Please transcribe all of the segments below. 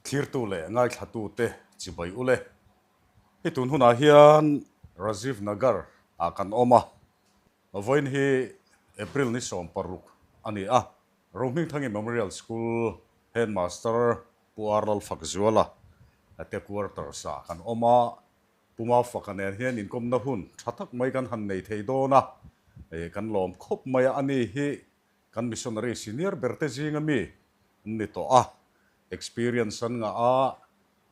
Thlirtu leh ngaithlatute chibai ule. Hei tun hunah hian Rajiv Nagar ah kan awm a, vawiin hi April ni 16 a ni a, Rohmingthangi Memorial School Headmaster Pu R Lalfakzuala te quarters ah kan awm a, Pu Mafaka nen hian inkawmna hun tha tak mai kan han nei thei dawn a, kan lawm khawp mai a, ani hi kan missionary senior ber te zinga mi an ni tawh a, experience an ngah a,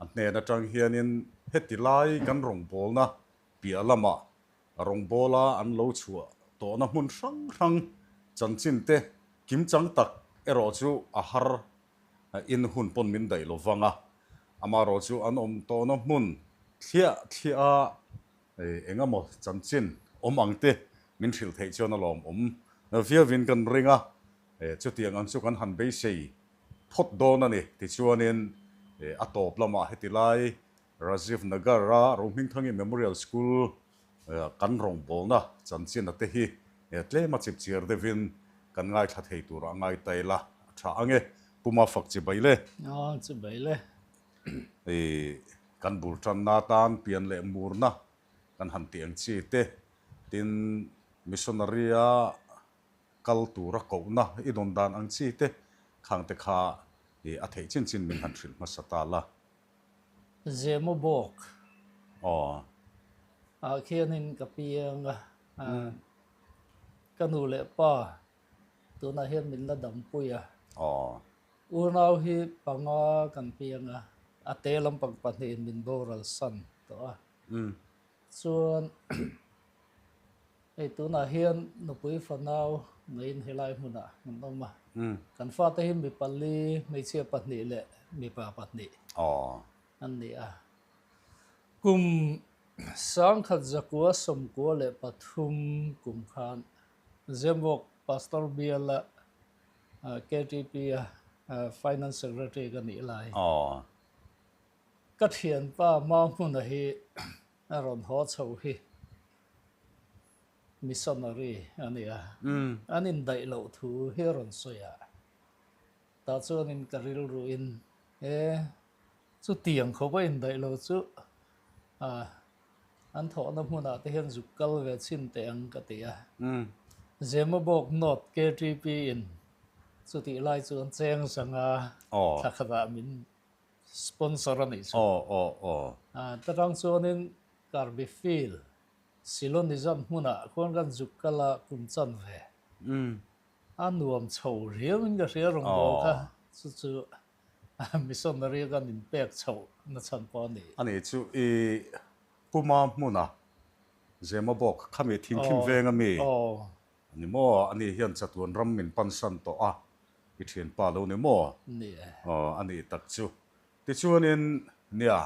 a hnen atang hianin heti lai kan rawngbawlna piah lamah rawngbawla an lo chhuah tawhna hmun hrang hrang chanchin te kimchang tak erawh chu a har in hun pawn min daih lo vang a, amaherawh chu an awm tawhna hmun thliah thliah a eng emaw chanchin awm ang te min hrilh theih chuan a lawmawm viauin kan ring a, chutiang ang chu kan han beisei phawt dawn a ni. Tichuanin a tawp lamah heti lai Rajiv Nagar-a Rohmingthangi Memorial School kan rawngbawlna chanchin a te hi tlem a chipchiar deuhin kan ngaithla thei turah ngai ta ila a tha ang e. Pu Mafak chibai le. Aw chibai le. Kan bul tanna atan pian leh murna kan han tih ang chi te, tin missionary-a kal tura kohna i dawn dan ang chi te khang te kha a theih chin chin min han hrilh hmasa ta la. Zemo bawk. Aw. Ah khianin ka piang a, ka nu leh pa tunah hian min la dampui a. Aw. Unau hi panga kan piang a, a te lampang pahnihin min boral san tawh a. Chuan hei tunah hian nupui fanau neiin helai hmunah an awm a. Kan fate hi mi pali, hmeichhia pahnih leh mipa pahnih an ni a. Kum 1993 kum khan Zemvawk Pastor Biala KTP a Finance Secretary ka nih lai. Ka thianpa Mahmuna hi a rawn haw chho hi missionary a ni a, an indaih loh thu hi a rawn sawi a, tah chuanin ka rilruin e chutiang khawp a indaih lo chu an thawhna hmunah te hian zuk kal ve chhin teh ang ka ti a. Zemabawk North KTP in chutih lai chu an cheng zang a, thla khatah min sponsor a nih chu. Ta tang chuanin Karbi Field, Silonizam hmunah khuan kan zuk kal a kum chan ve. A nuam chho riauin ka hria rawngbâwl kha, chu chu missionary a kan inpek chhoh na chhan pawh a ni. A nih chu i Puma hmuna Zemabawk khami thingthim veng a mi a ni maw? Ani hian chatuan ram min pansan tawh a, i thianpa lo ni maw? Ni e. Aw, a nih tak chu. Tichuanin nia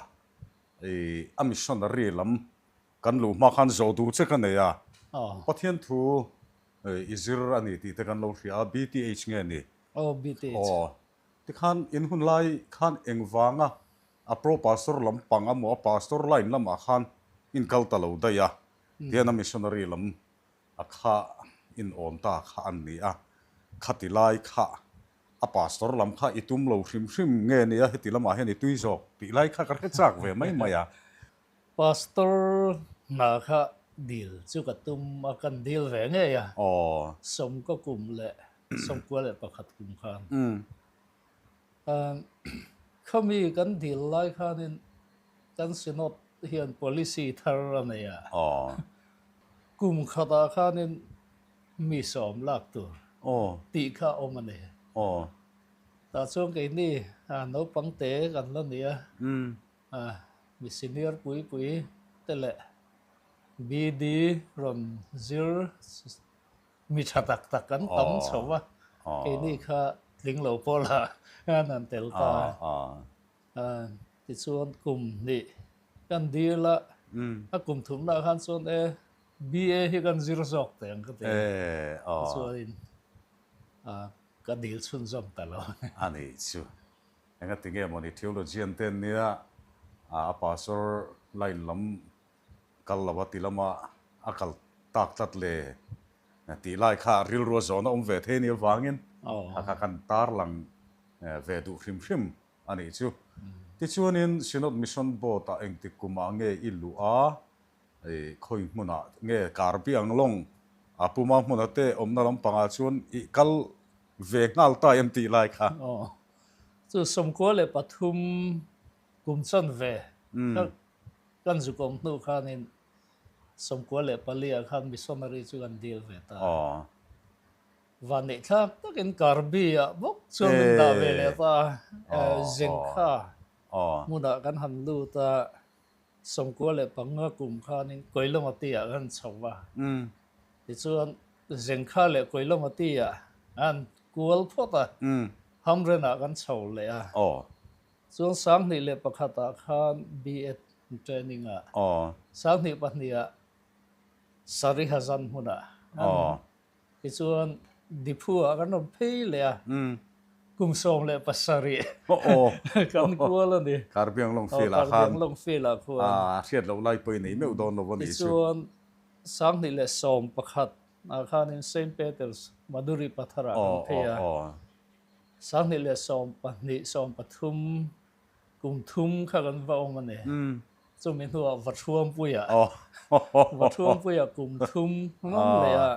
i a missionary lam kan luh hma khan zawh duh che ka nei a, Pathian thu i zir a ni tih te kan lo hria a, BTH nge ni? Aw, BTH. Aw, Tikhan in hun lai khan engvanga a pro pastor lam pang emaw a pastor line lamah khan in kal ta lo daih a, tihian a missionary lam a kha in awn ta kha an ni a, khati lai kha a pastor lam kha i tum lo hrim hrim nge nia heti lamah hian i tui zawk tih lai kha ka hre chak ve mai mai a. Pastor hna kha dil chu ka tum a, kan dil ve ngei a, sawmkaw kum leh 91 kum khan. Khami kan dil lai khanin kan Synod hian policy thar a nei a, kum khatah khanin mi sawm lak tur tih kha awm a ni. Tah chuan keini naupang te kan la ni a, mi senior pui pui te leh BD rawn zir Mi tha tak tak an tam chho a, keini kha tling lo pawh lah an han tel ta a. Tichuan kum hnih kan dil a, a kum thumnaah khan chuan e BA hi kan zir zawk teh ang ka ti a, tichuanin ka dil chhunzawm ta lo. A nih chu. Engati nge mawni theologian te an nia, a pastor line lam Kal lo a ti lama a kal tak tlat le tih lai kha rilru a zawhna awm ve thei a nih avangin kha kha kan tarlang ve duh hrim hrim a nih chu. Tichuanin Synod Mission Board-ah engtik kumah nge i luh a, khawi hmunah nge Karbi Anglong a puma hmuna te awmna lampangah chuan i kal ve nghal ta em tih lai kha. Aw, chu 13 kum chanve kan zukawm hnu khanin 94 ah khan missionary chu kan dil ve ta. Vanneih thlak takin Karbi ah bawk chuan min dah ve leh ta a, Zengkha hmunah kan han lut a, 95 kum khanin Koilawmati ah kan chho va. Tichuan Zengkha leh Koilawmati ah an kual phawt a, Hamren ah kan chho leh a. Chuan 2001 ah khan B.Ed training ah, 2002 ah Sarihazan hmunah an Tichuan Diphu-ah kan rawn phei leh a, kum 17 kan kual a ni. Karbiang lawng field-ah khan. Karbiang lawng field-ah khuan. Hriat loh lai pawhin nei meuh dawn lo a nih chu. Tichuan 2011 ah khanin Saint Peter's Madhuri Patharah kan phei a. 2012, 13 Kum thum kha kan va awm a ni. Chumi hnuah Vathuampuia, Vathuampuia kum thum ngam leh a,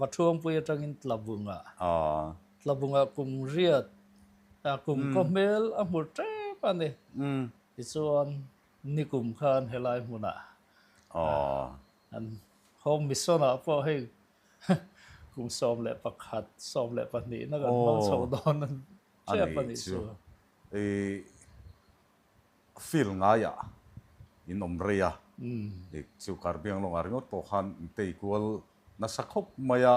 Vathuampui atangin Tlabunga, Tlabunga kum riat, kum kaw hmel a hmu tep a ni. Tichuan nikum khan helai hmunah an Home Mission ah pawh hei kum 11, 12 na kan hmang chho dawn tep a nih chu. I feel ngaiah in awm rei a, i chu Karbiang lawngah ringawt pawh khan in tei kual nasa khawp mai a,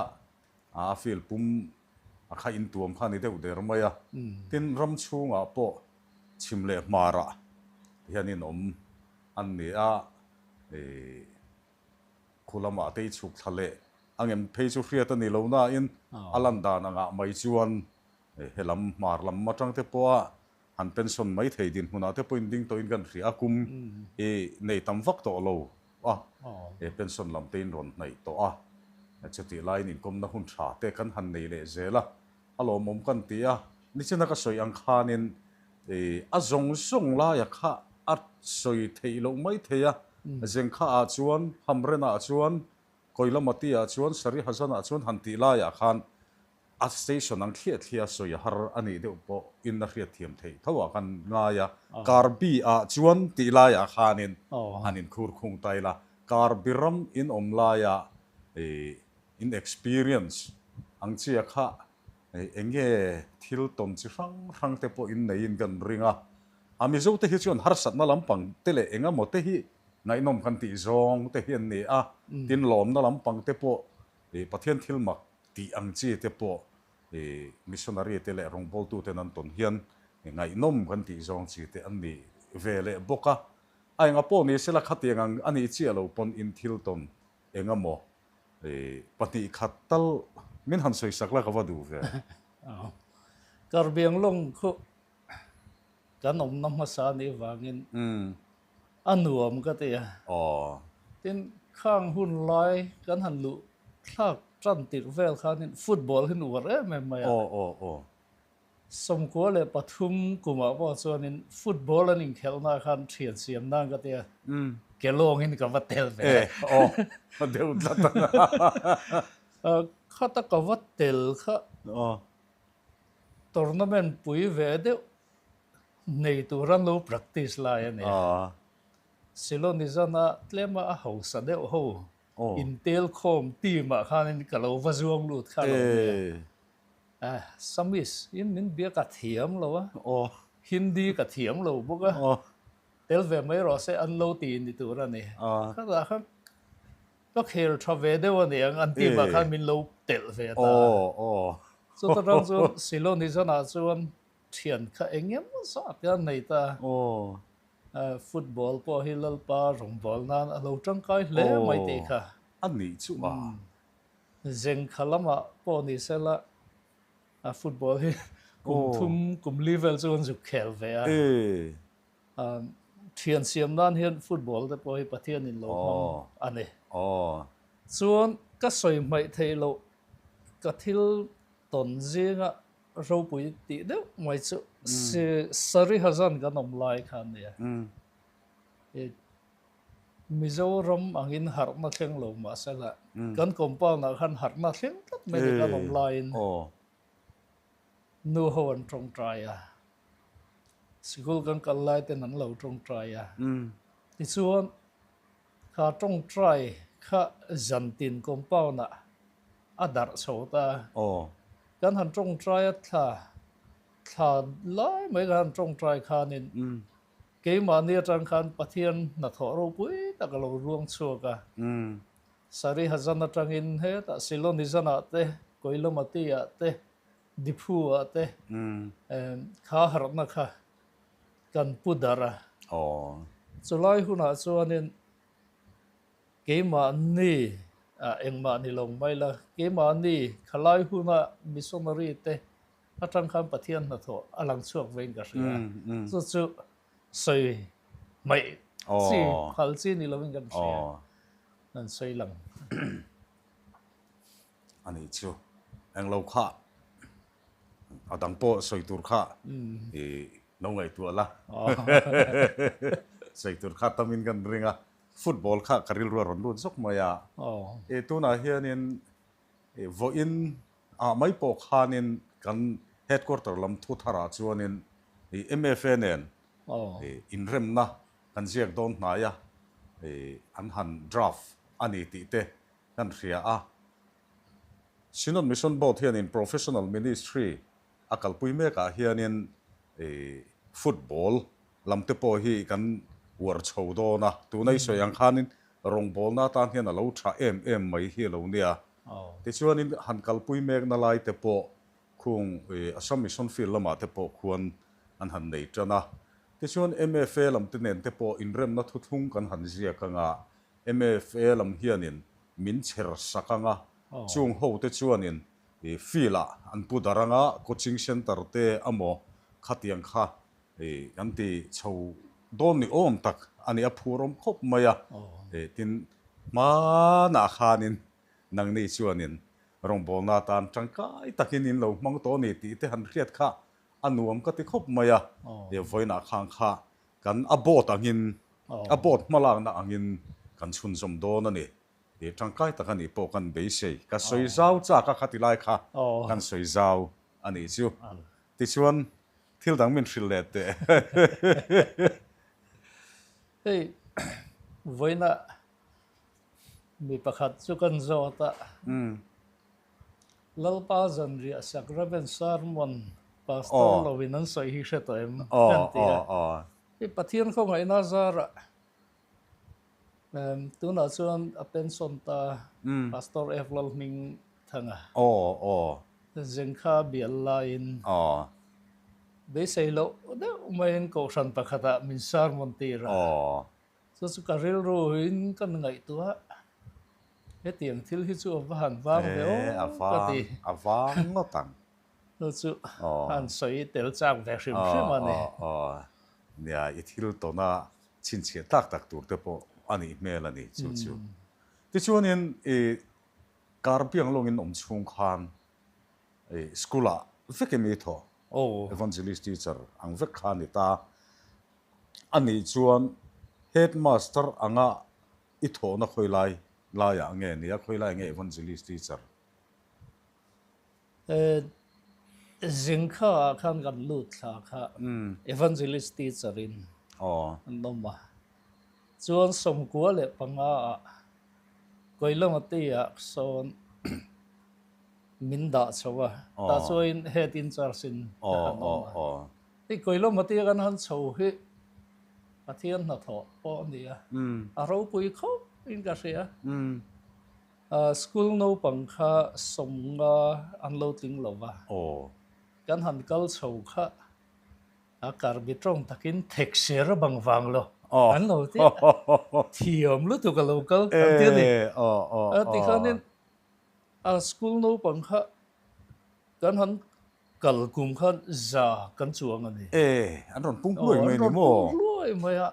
a feel pum a kha in tuam kha a ni deuh der mai a. Tin, ram chhungah pawh chhim leh hmarah hian in awm an ni a, i khu lamah te i chhuk thla leh angem phei chu hriat a ni lo nain a lan dan angah mai chuan He lam hmar lam atang te pawha han pension mai thei dinhmunah te pawhin ding tawhin kan hria a, kum i nei tam vak tawh lo a, he pension lam te in rawn hnaih tawh a, chutih laiin inkawmna hun tha te kan han nei leh zel a, a lawmawm kan ti a, nichina ka sawi ang khanin a zawng zawng laia kha a sawi theih loh mai thei a, Zengkha ah chuan, Hamren ah chuan, Koilamati ah chuan, Sarihazan ah chuan han tih laiah khan A station ang thliah thliah sawi a har a nih deuh pawh in a hriat thiam theih tho ah kan ngai a, Karbi ah chuan tih lai ah khanin han in khur khung ta ila, Karbi ram in awm lai ah in experience ang chia kha eng nge thil tawn chi hrang hrang te pawh in nei in kan ring a, a Mizo te hi chuan harsatna lampang te leh eng emaw te hi ngaihnawm kan tih zawng te hi an ni a, tin lawmna lampang te pawh Pathian thil mak tih ang chi te pawh missionary te leh rawngbawltu ten an tawn hian ngaihnawm kan tih zawng chi te an ni ve leh bawk a. A enga pawh ni sela khatiang ang a nih chiah lo pawn in thil tawn eng emaw 2 khat tal min han sawi sak la ka va duh ve. Karbiang lawng khu kan awmna hmasa anih vangin a nuam ka ti a. Tin, khang hun lai kan han luh thlak tan tirh vel khanin football hi nuar em em mai a. 93 kumah pawh chuanin football an inkhelhna khan thian siam nan ka ti a, ke lawngin ka va tel ve a. Khata ka va tel kha tournament pui ve deuh nei tur an lo practice lai a ni a. Silonizana tlema a hausa deuh ho intel khawm team ah khanin ka lo va zuang lut kha lo ni a. Samis in min bia ka thiam lo a, Hindi ka thiam lo bawk a, tel ve mai rawh se an lo ti ni tur a ni. Khatah khan ka khel tha ve deuh a ni ang an team ah khan min lo telh ve ta a. Chuta tang chuan Silonizana chuan Thian kha eng emaw zat hian nei ta. Football pawh hi Lalpa rawngbâwl nan a lo tangkai hle mai tih kha. A nih chu a. Zengkha lamah pawh ni sela football hi kum thum kum li vel chu an zuk khel ve a. Thian siam nan hian football te pawh hi Pathianin lo hmang a ni. Chuan ka sawi hmaih theih loh ka thil tawn zinga Ropui tih deuh mai chu. Sarihazan kan awm lai kha a nia. Mizoram angin harhna thleng lo mahsela kan compound ah khan harhna thleng tlat mai ni kan awm laiin nu ho an tawngtai a, sikul kan kal lai ten an lo tawngtai a. Tichuan kha tawngtai kha zantin compound ah a darh chho ta. Kan han tawngtai a thla thla lai mai kan han tawngtai khanin Keimahni atang khan Pathian hnathawh ropui tak a lo ruang chhuak a. Sariha zan atangin hetah Siloni zanah te, Koilomati-ah te, Diphu-ah te kha harhna kha kan pu darh a. Chulai hunah chuanin keimahni ah engmah ni lo mai la, keimahni khalai huna missionary te Atang khan Pathian hnathawh a lang chhuak vein ka hria. Chu chu sawi hmaih chi, phal chi ni lovin kan hria. An sawi lang. A nih chu. Englo kha a dang pawh sawi tur kha i lo ngaihtuah la. Sawi tur kha tamin kan ring a. Football kha ka rilru a rawn lut zawk mai a. I tunah hianin Vawiin ah mai pawh khanin kan headquarter lam thu tharah chuanin MFA nen inremna kan ziak dawn hnai a, an han draft a ni tih te kan hria a. Synod Mission Board hianin Professional Ministry a kalpui mekah hianin football lam te pawh hi kan uar chho dawn a, tuna i sawi ang khanin rawngbawlna atan hian a lo tha em em mai hi a lo nia. Tichuanin han kalpui mekna lai te pawh khung Assam Mission Field lamah te pawh khuan an han nei tan a. Tichuan MFA lam te nen te pawh inremna thuthlung kan han ziak anga MFA lam hianin min chher sak anga chung ho te chuanin field ah an pu dar anga coaching centre te amaw khatiang kha Kan ti chho dawn ni awm tak a ni, a phur awm khawp mai a. Tin, hmanah khanin nangni chuanin rawngbawlna atan tangkai takin in lo hmang tawh a ni tih te han hriat kha a nuam ka ti khawp mai a. Vawiinah khan kha kan a board angin, a board hmalakna angin kan chhunzawm dawn a ni. Tangkai tak a nih pawh kan beisei. Ka sawi zau chak a khati lai kha kan sawi zau a nih chu. Tichuan Thil dang min hrilh leh teh. Hei vawiinah mi pakhat chu kan zawt a, Lalpa zanriah Sacrament Sermon Pastor lovin an sawi hi hre tawh em? Kan ti a. Hei Pathian khawngaihna zarah tunah chuan a pension ta Pastor F Lalhming Thanga. Zengkha bial laiin beisei loh deuh maiin kohhran pakhatah min sermon tir a. Chu chu ka rilru in ka ngaihtuah hetiang thil hi chu a va han vang ve aw ka ti. A vang ngawt ang. Chu chu han sawi tel chak ve hrim hrim a ni. Nia, i thil tawna chhinchhiah tak tak tur te pawh a nih hmel a ni chu chu. Tichuanin i Kar piang lawngin awm chhung khan school ah vek em i thaw? Evangelist teacher ang vek kha a ni ta. A nih chuan headmaster anga i thawhna khawi lai laiah nge ni a, khawi lai nge evangelist teacher? Zingkha ah khan kan lut thla kha evangelist teacher in an awm a. Chuan 95 ah Koilamati ah sawn min dah chho a, tah chuan head in charge in ka han awm a. Hei Koilamati a kan han chho hi Pathian hnathawh pawh a ni a, a ropui khawp in ka hria. School naupang kha 50 an lo tling lo va, kan han kal chho kha A karbi tawng takin thekser a bang vang lo an lo ti a, thiam lutuk a lo kal an ti a ni. A ti khanin a school naupang kha kan han kal kum khan za kan chuang a ni. E, an rawn pung hluai mai a ni maw? An rawn pung hluai mai a,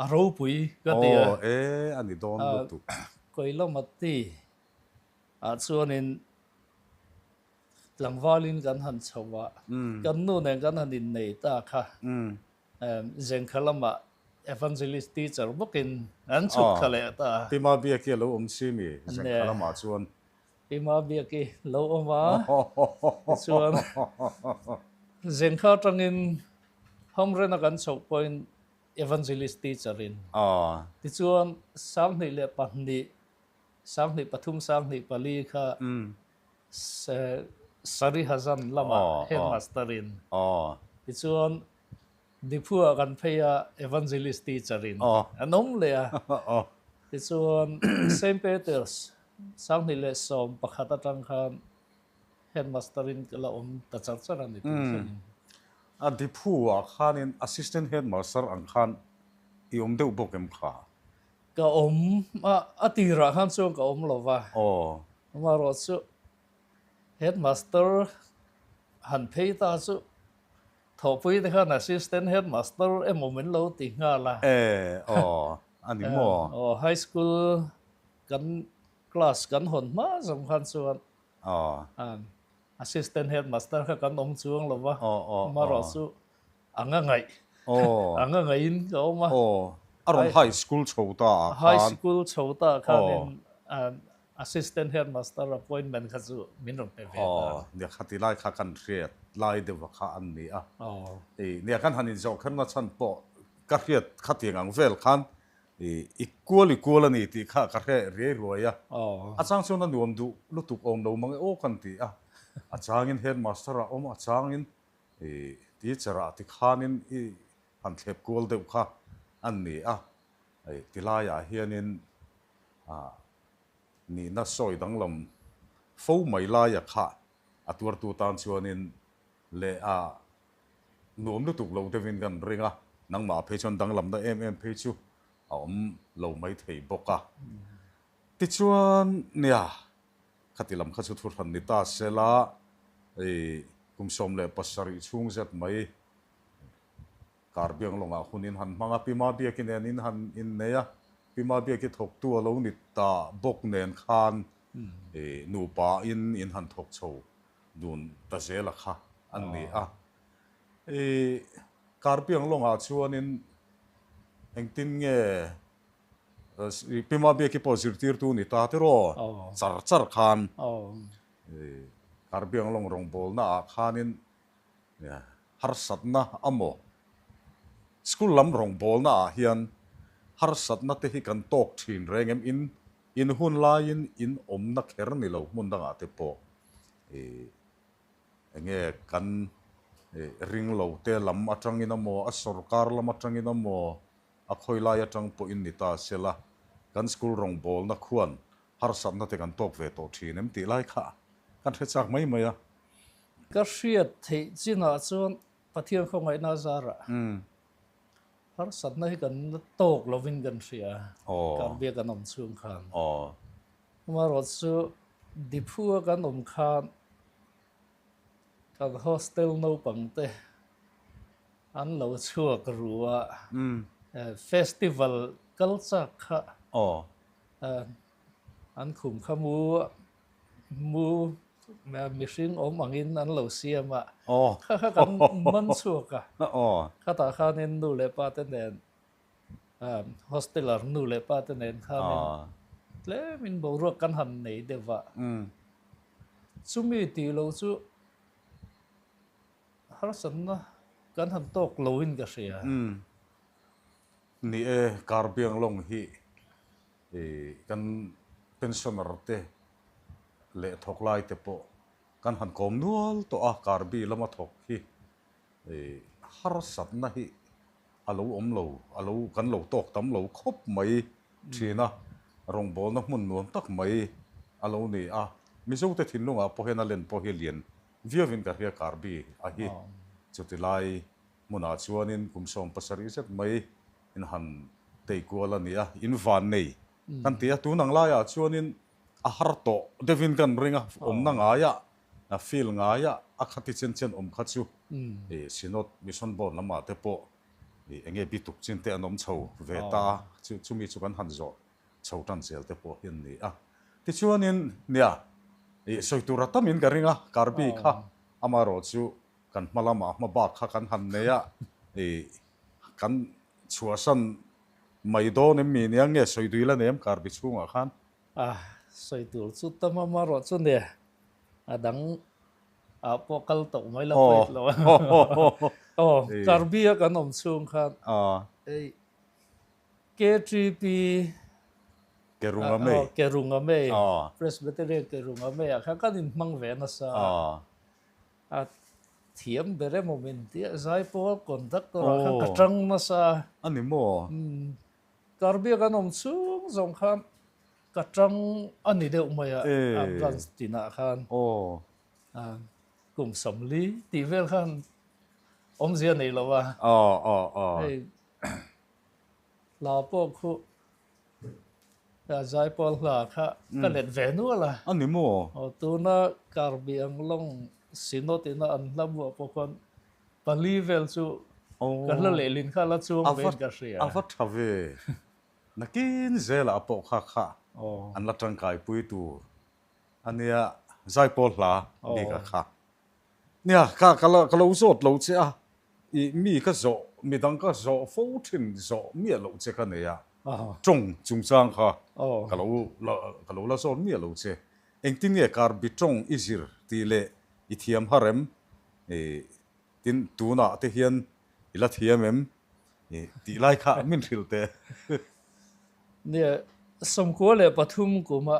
a ropui ka ti a. E, a ni dawn lutuk. Koilamati ah chuanin. Tlangvalin kan han chho a, kan nu nen kan han innei ta kha. Zengkha lamah Evangelist teacher bawkin an chhuk thla leh ta a. Pi Mabiaki a lo awm si mi Zengkha lamah chuan? Pi Mabiaki lo awm a, tichuan Zengkha atangin Hamrena kan chhoh pawhin Evangelist teacher in. Tichuan 2002, 23, 24 kha Sari Hazan lamah headmaster in tichuan Diphu ah kan phei a evangelist teacher in an awm leh a. Tichuan Saint Peter's 2011 atang khan headmaster in ka la awm ta char char a ni tih thlengin. A Diphu ah khanin assistant headmaster ang khan i awm deuh bawk em kha? Ka awm a, a tirah khan chuan ka awm lo va. Amaherawh chu headmaster han phei ta chu thawhpui te khan assistant headmaster emaw min lo ti nghal a. E, aw, a ni maw? Aw, high school kan class kan hawn hma zawng khan chuan assistant headmaster kha kan awm chuang lo va, amaherawh chu A nga ngaih. Aw. A nga ngaihin ka awm a. Aw. A rawn high school chho ta ah khan. High school chho ta ah khanin assistant headmaster appointment kha chu min rawn pe ve ta. Aw. Nia khati lai kha kan hriat lai deuh a kha an ni a. Aw. I nia kan han inzawh kherna chhan pawh ka hriat khatiang ang vel khan i i kual i kual a ni tih kha ka hre riai ruai a. Aw. A chang chuan a nuam duh lutuk awm lo mang e aw kan ti a. A changin headmaster ah awm a, a changin I teacher ah tikhanin i han thlep kual deuh kha an ni a, i tilaiah hianin nihna sawi danglam fo mai laia kha a tuartu tan chuanin leh a nuam lutuk lo deuhin kan ring a, nangmah phei chuan danglamna em em phei chu a awm lo maithei bawk a. Tichuan nia. Khati lam kha chu thuhran ni ta sela, i kum 17 chhung zet mai kar bianglawngah hun in han hmang a, Pi Mabiaki nen in han innei a, Pi Mabiaki thawktu a lo ni ta bawk nen khan i nupa in in han thawk chho dun ta zela kha an ni a. I kar bianglawngah chuanin engtin nge Pi Mabiaki pawh zirtirtu ni ta tiraw char char khan Karbianglawng rawngbawlna ah khanin harsatna a maw school lam rawngbawlna ah hian harsatna te hi kan tawk thin reng em in in hun laiin in awmna kher ni lo hmun dangah te pawh enge kan ring lo te lam atangin a maw a sorkar lam atangin a maw A khawi lai atang pawhin ni ta sela, kan school rawngbawlna khuan harsatna te kan tawk ve tawh thin em tih lai kha kan hre chak mai mai a. Ka hriat theih chinah chuan Pathian khawngaihna zarah harsatna hi kan la tawk lovin kan hria a, kan biak an awm chhung khan. Amaherawhchu chu Diphu-a kan awm khan kan hostel naupang te An lo chhuak ru a, festival kal chak kha an khum kha mu mu mihring awm angin an lo siam a, kha kha kan man chhuak a, khatah khanin nu leh pa te nen hosteler nu leh pa te nen khanin tlemin boruak kan han nei deuh a, chumi tih lo chu Harsatna kan han tawk loin ka hria. Umm. Ni e, Karbianglawng hi kan pensioner te leh thawk lai te pawh kan han kawm nual tawh a, Karbi lama thawk hi harsatna hi a lo awm lo, a lo kan lo tawk tam lo khawp mai thin a, rawngbawlna hmun nuam tak mai a lo ni a, Mizote thinlungah pawh hian a len pawh hi lian Viauin ka hria Karbi a hi chuti lai hmunah chuanin kum 17 zet mai in han tei kual a ni a, in van nei kan ti a, tun ang laiah chuanin a har tawh deuhin kan ring a, awmna ngaiah a feel ngaiah a khati chen chen awm kha chu i Synod Mission Board lamah te pawh i enge bituk chin te an awm chho ve ta a, chumi chu kan han zawh chho tan zel te pawh hi an ni a. Tichuanin nia. Ih sawi tur a tamin ka ring a, Karbi kha amaherawh chu kan hma lamah hma bak kha kan han nei a, ih kan chhuahsan mai dawn em mi nia nge sawi dui la nei em Karbi chhungah khan? A sawi tur chu tam amaherawh chu nia a dang ah pawh kal tawh mai la pawi lo a. Aw Karbi a kan awm chhung khan ei KTP Kerunga mei. Kerunga mei. Presbyterian Kerunga mei ah khan kan inhmang ve nasa a. A thiam ber emaw min tia Zaipawl conductor ah khan ka tang nasa a. A ni maw? Karbiak an awm chhung zawng khan ka tang a ni deuh mai a, a branch tinah khan. Kum 40 tih vel khan awmzia nei lo a. Hei Hla pawh khu Zaipawl hla kha ka let ve nual a. A ni maw? Aw, tuna Karbi Anglong Synod ina an hla buah pawh khuan pali vel chu ka hla lehlin kha la chuang vein ka hria. A va tha ve. Nakin zelah pawh kha kha an la tangkaipui tur a nia Zaipawl hla bik a kha. Nia, ka ka la ka lo zawt lo che a, i mi ka zawh, midang ka zawh fo thin zawh miah loh che ka nei a, tawng chungchang kha ka lo la ka lo la zawt miah lo che. Engtin nge Karbi tawng i zir tih leh i thiam har em? I tin tunah te hian i la thiam em? I tih lai kha min hrilh teh. Nia, 93 kuma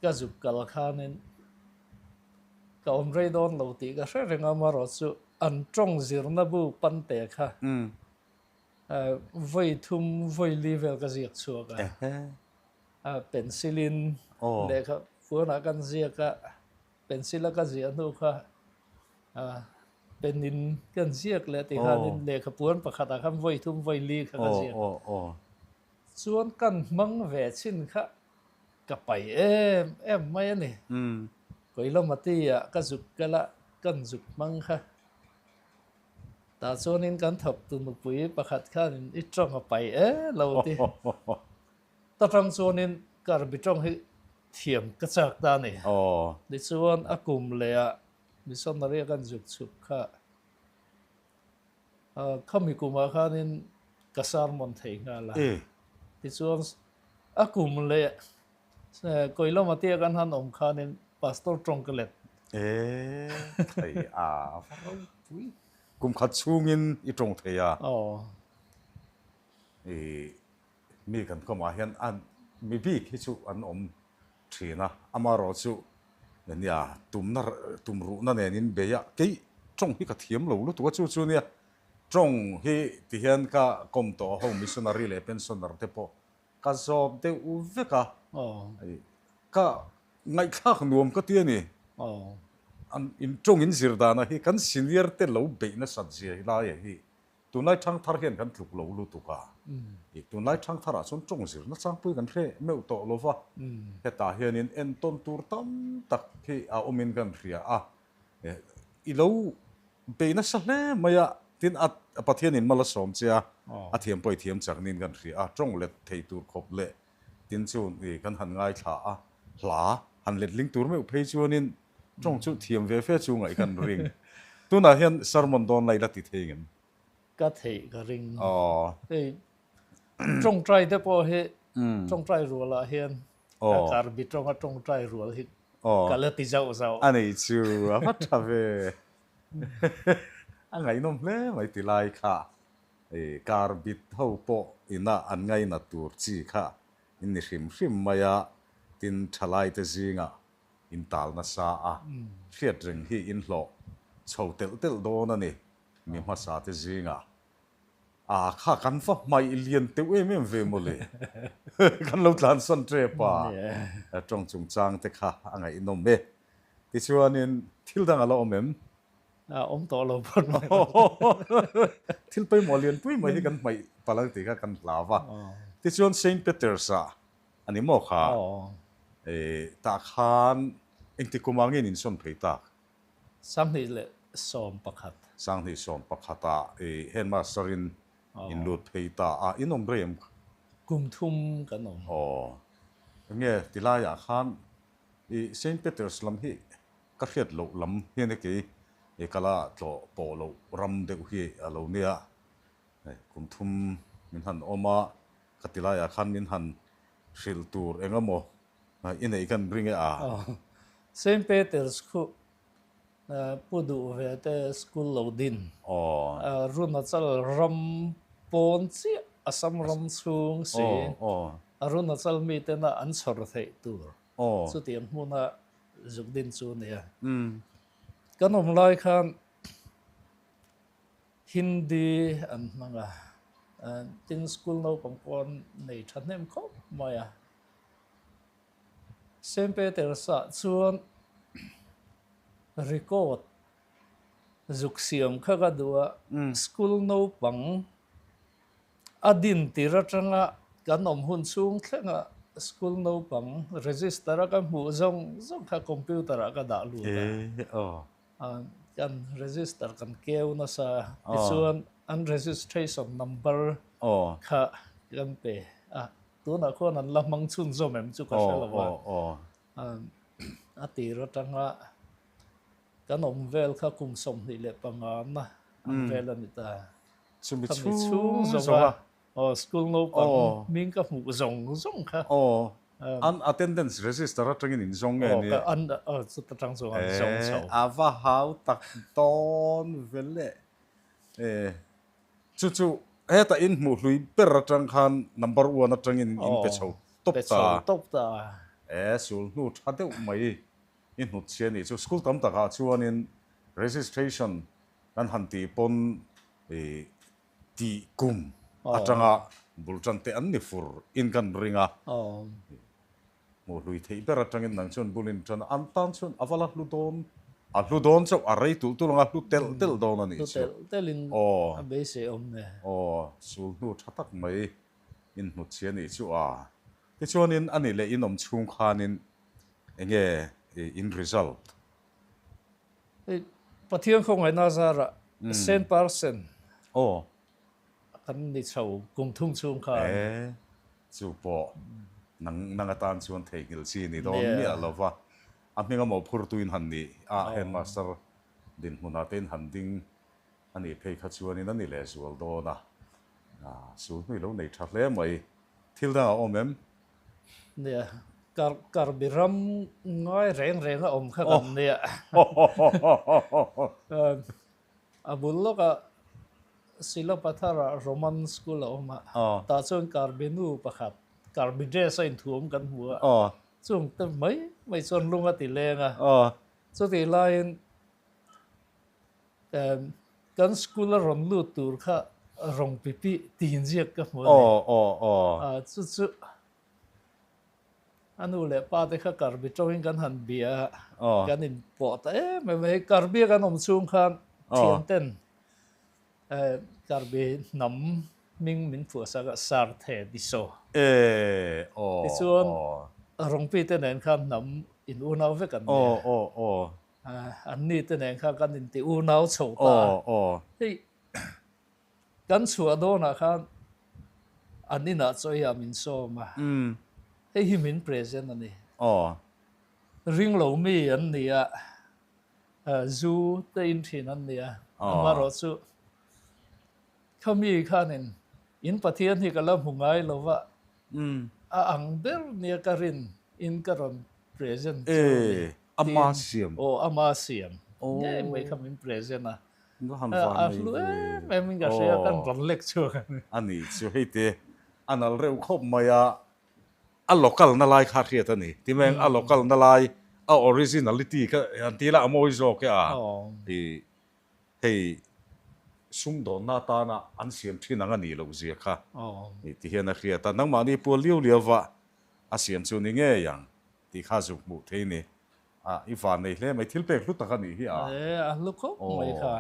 Ka zuk kal khanin ka awm rei dawn lo tih ka hre reng a, amaherawh chu an tawng zirna bu pante kha vawi thum vawi li vel ka ziak chhuak a, pencil in lehkha puanah kan ziak a, pencil a ka ziah hnu kha pen in kan ziak leh tih khanin lehkha puan pakhatah khan vawi thum vawi li kha ka ziak. Chuan kan hmang ve chin kha Ka pai em em mai a ni. Koilamati-ah ka zuk kal a, kan zuk hmang kha. Tah chuanin kan thawktu nupui pakhat khanin i tawng a pai e lo ti. Ta tang chuanin Karbi tawng hi thiam ka chak ta a ni. Tichuan a kum lehah missionary-a kan zuk chhuk kha. Khami kumah khanin ka sermon thei nghal a. Tichuan a kum leh Koilamatia kan han awm khanin Pastor tawng ka let. E thei a va ropui. Kum khat chhungin i tawng thei a. Aw. I mi kan kawmah hian an mi bik hi chu an awm thin a, amaherawh chu nia tumna tumruhna nen in bei a, kei tawng hi ka thiam lo lutuk a, chu chu nia tawng hi ti hian ka kawm tawh a ho missionary leh pensioner te pawh ka zawt deuh vek a, ka ngaihthlak nuam ka ti a ni, an in tawng in zir dana hi kan senior te lo beih nasat zia hi laia hi Tunlai ṭhangthar hian kan tluk lo lutuk a, ih tunlai ṭhangtharah chuan ṭawng zirna changpui kan hre meuh tawh lo va, hetah hianin entawn tur tam tak hi a awmin kan hria a, i lo bei nasa hle mai a, tin a Pathianin mal a sawm che a, a thiam pawh i thiam chak niin kan hria a, ṭawng let thei tur khawp leh tin chu ih kan han ngaithla a, hla han letling tur meuh phei chuanin Tawng chu thiam ve fe chu ngaih kan ring. Tunah hian sermon dawn lai la ti thei ngem? Ka theih ka ring. Hei tawngtai te pawh hi tawngtai rualah hian ka karbi tawnga tawngtai rual hi ka la ti zauh zauh. A nei chu a va tha ve. A ngaihnawm hle mai ti lai kha. Karbit ho pawh ina an ngainat tur chi kha in ni hrim hrim mai a, tin thalaite zingah in tal nasa a, hriat reng hi in hlawh chho telh telh dawn a ni, mi hmasa te zingah. A kha kan va hmaih lian teuh em em ve mawle, kan lo tlansan tep a, tawng chungchang te kha a ngaihnawm e. Tichuanin thil dang a la awm em? A awm tawh lo phawt mai. Thil pawimawh lianpui mai hi kan hmaih palh ang tih kha kan hlau va. Tichuan Saint Peters-ah A ni maw kha? Tah khan engti kum ah nge in insawn phei tak? 2011. 2011 ah i headmaster in in lut phei ta a, in awm rei em? Kum thum kan awm. Aw. Enge tilai ah khan I Saint Peters lam hi ka hriat loh lam hian e kei i kala tlawh pawh loh ram deuh hi a lo nia. Hei kum thum min han awm a, ka ti laiah khan min han hrilh tur eng emaw i neih kan ring e a. Saint Peters khu Pu duh ve te school lo din. Arunachal ram pawn chiah Assam ram chhung si Arunachal mi tena an chhawr theih tur chutiang hmuna zuk din chu nia. Kan awm lai khan Hindi an hmang a, tin school naupang pawh an nei thahnem khawp mai a. Saint Peters-ah chuan record zuk siam kha ka duh a, school naupang a din tir atanga kan awm hun chhung thlenga school naupang register a ka hmuh zawng zawng kha computer ah ka dah lut a, kan register kan keu nasa a, tichuan an registration number kha kan pe a. Tunah khuan an la hmang chhunzawm em chu ka hre lo a. A tir atanga kan awm vel kha kum 25 na ang vel a ni ta. Chumi chhung zawnga aw school naupang hming ka hmuh zawng zawng kha. Aw an attendance register atangin in zawng nge ni? Aw an aw chuta tang chuan an zawng chho. A va hau tak dawn vel e. Chu chu heta in hmuh hlui ber atang khan number one atangin in pe chho tawp ta. Pe chho tawp ta. E sul hnu tha deuh mai i hnut chhia nih chu school tam takah chuanin registration kan han tih pawn i tih kum atanga bul tan te an ni fur in kan ring a. Hmuh hlui theih ber atangin nang chuan bul in tan a, an tan chuan a va la hlu dawn, a hlu dawn chauh, a rei tulh tulh ang a, hlu telh telh dawn a nih chu. Hlu telh telh in a beisei awm e. Aw, sul hnu tha tak mai in hnut chhi a nih chu a. Tichuanin a nih leh in awm chhung khanin enge in result? Hei Pathian khawngaihna zarah cent percent. Aw. Kan ni chho kum thum chhung khan. E, chu pawh nang nang atan chuan theihnghilh chi ni dawn miah lo va, a hming a mawhphurtu in han nih a, headmaster dinhmunah te in han ding a nih phei kha chuanin a ni lehzual dawn a, sul hnu i lo nei tha hle mai. Thil dang a awm em? Nia, kar karbi ram ngai reng reng a awm kha kan nia. A bul lawkah Silapathara Roman School a awm a, tah chuan Karbi nu pakhat, Karbi dress a inthuam kan hmu a, chung te mai mai chuan lung a ti leng a. Chutih laiin kan school a rawn lut tur kha rawng pipi tin ziak ka hmu a ni. Chu chu A nu leh pa te kha Karbi tawngin kan han bia a, kan inpawh ta em em a. Hei Karbi a kan awm chhung khan thian ten Karbi hnam hming min phuahsak a, Sarthe Diso. Tichuan Rongpi te nen khan hnam in unau vek an nia. Anni te nen khan kan inti unau chho ta a. Hei Kan chhuah dawnah khan an inah chawiah min sawm a, hei hi min present a ni. Ring lo mi an ni a, zu te in thin an ni a, amaherawh chu khami khanin in Pathian hi ka la hmu ngai lo va, a ang ber nia ka rin in ka rawn present chu a ni. Ama siam. Aw, ama siam. Ngei mai kha min present a. A hlu em em in ka hria, kan rawn lek chhuak a ni. A ni chu hei te a nal reuh khawp mai a, a local na lai kha hriat a ni. Timeng a local na lai, a originality kha han ti ila a mawi zawk e a. I hei sumdawnna atana an siam thin ang a nih loh zia kha ti hian a hriat a. Nangmahni pual liau liau va a siam chu ni ngei ang tih kha zuk hmuh thei ni. A, i van nei hle mai, thil pek hlu tak a nih hi a. E, a hlu khawp mai kha.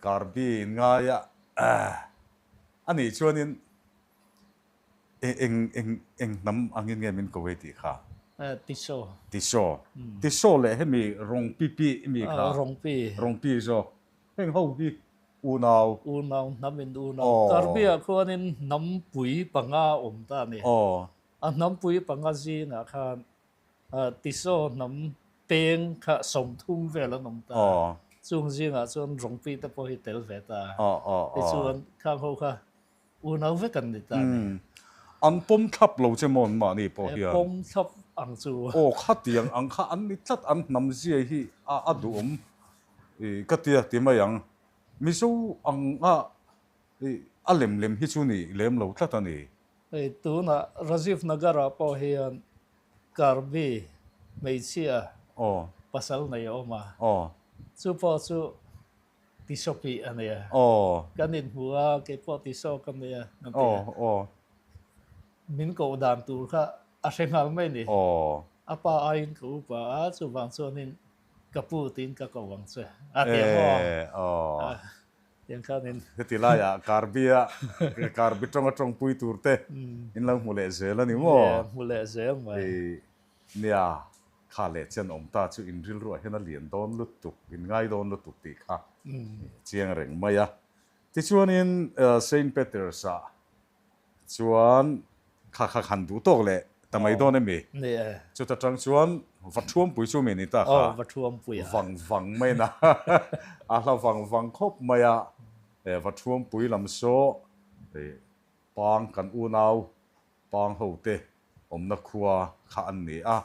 Karbi in ngai a, a nih chuanin eng eng eng hnam angin nge min ko ei tih kha? E, Tiso. Tiso. Tiso leh hemi Rongpi pi mi kha. Rongpi. Rongpi zawk. Heng ho hi unau. Unau, hnam in unau. Karbi ah khuanin hnampui panga awm ta a ni. A hnampui panga zingah khan. Tisaw hnam peng kha 30 vel an awm ta. Chung zingah chuan Rongpi te pawh hi tel ve ta. Tichuan khang ho kha unau vek an ni ta a ni. An pawm thlap lo che maw an mahni pawh hian? Pawm thlap ang chu. Aw khatiang ang kha an ni tlat, an hnam zia hi a duhawm ka tia ti mai ang. Mizo ang a a lem lem hi chu ni lem lo tlat a ni. Hei tunah Rajiv Nagar ah pawh hian Karbi hmeichhia pasal nei a awm a, chu pawh chu Tisawpi a nia. Kan inhmu a, kei pawh Tisaw ka nia a ti a. Min koh dan tur kha a hre nghal mai ni. A pa aiin ka upa a, chuvang chuanin ka pu tiin ka ko ang che a ti a maw? Tiang khanin. Heti laiah Karbi-a Karbi tawnga tawngpui tur te in lo hmu leh zel a ni maw? Hmu leh zel mai. Nia, kha leh chen awm ta chu in rilruah hian a lian dawn lutuk, in ngai dawn lutuk tih kha chiang reng mai a. Tichuanin Saint Peters-ah Chuan kha kha khan duh tawk leh ta mai dawn emi? Ni e. Chuta tang chuan va thuampui chu mi ni ta kha. Aw, va thuampui a. Vang vang mai na. A hla vang vang khawp mai a. E va thuampui lam saw e pang kan unau pang ho te awmna khua kha an ni a.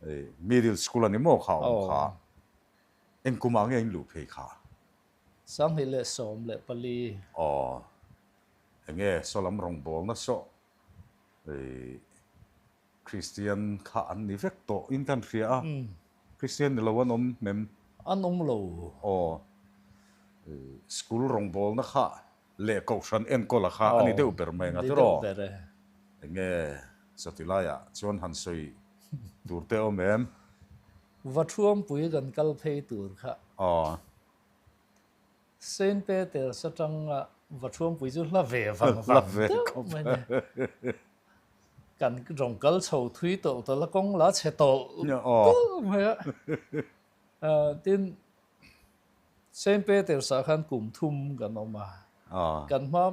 E middle school a ni maw kha awm kha. Eng kumah nge in luh phei kha? 2014. Aw. Enge saw lam rawngbawlna saw ih Kristian kha an ni vek tawh in kan hria a, Kristian ni lo an awm hmem? An awm lo. Aw, ih school rawngbawlna kha leh kohhran enkawla kha a ni deuh ber mai ang a tiraw? Ni deuh ber e. Enge sawti laiah chuan han sawi tur te awm em? Vathuampui kan kal phei tur kha. Aw. Saint Peter's atanga Vathuampui chu hla ve vang vang deuh mai a ni. Kan rawn kal chho thui tawlh tawlh a, kawng la chhe tawlh tawlh mai a. Tin, Saint Peter's ah khan kum thum kan awm a. Kan hma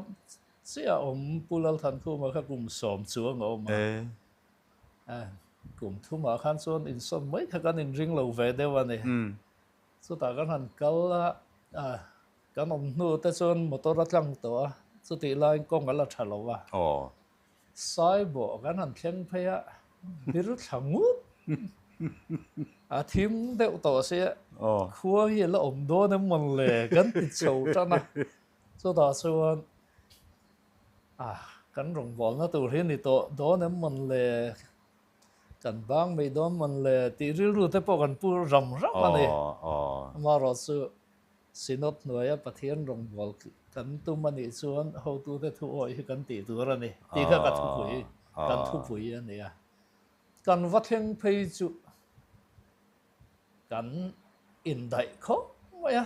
chiah awm Pu Lalthankhuma kha kum 10 chuang a awm a. Kum thumah khan chuan insawn mai kha kan inring lo ve deuh a ni. Chutah kan han kal a, kan awm hnu te chuan motor a tlang tawh a, chutih laiin kawng a la tha lo a. Saibawh kan han thleng phei a, bir thla ngut a thim deuh tawh sia, khua hi a la awm dawn em mawn le kan ti chho tan a. Chutah chuan kan rawngbawlna tur hi ni tawh dawn em mawn le. Kan bang mai dawn mawn le tih rilru te pawh kan pu ram ram a ni. Amaherawh chu Synod hnuaia Pathian rawngbâwl kan tum a nih chuan hotute thu awih hi kan tih tur a ni tih kha ka thupui, kan thupui a ni a. Kan va thleng phei chu kan indaih khawp mai a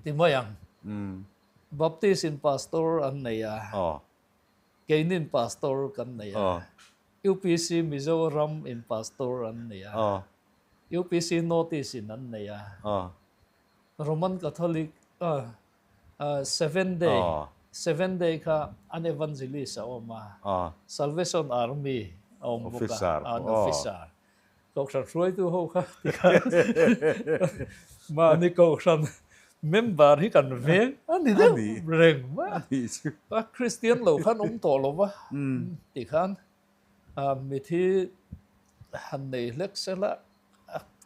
ti mai ang. Baptist in Pastor an nei a. Keinin Pastor kan nei a, UPC Mizoram in Pastor an nei a, UPC North East in an nei a, Roman Catholic Seven Day, Seven Day kha an Evangelist a awm a, Salvation Army a awm bawk a, an officer. Kohhran hruaitu ho kha tikhan mahni kohhran member hi kan veng a ni deuh reng mai a. A Kristian lo khan awm tawh lo va tikhan mithi han nei hlek sela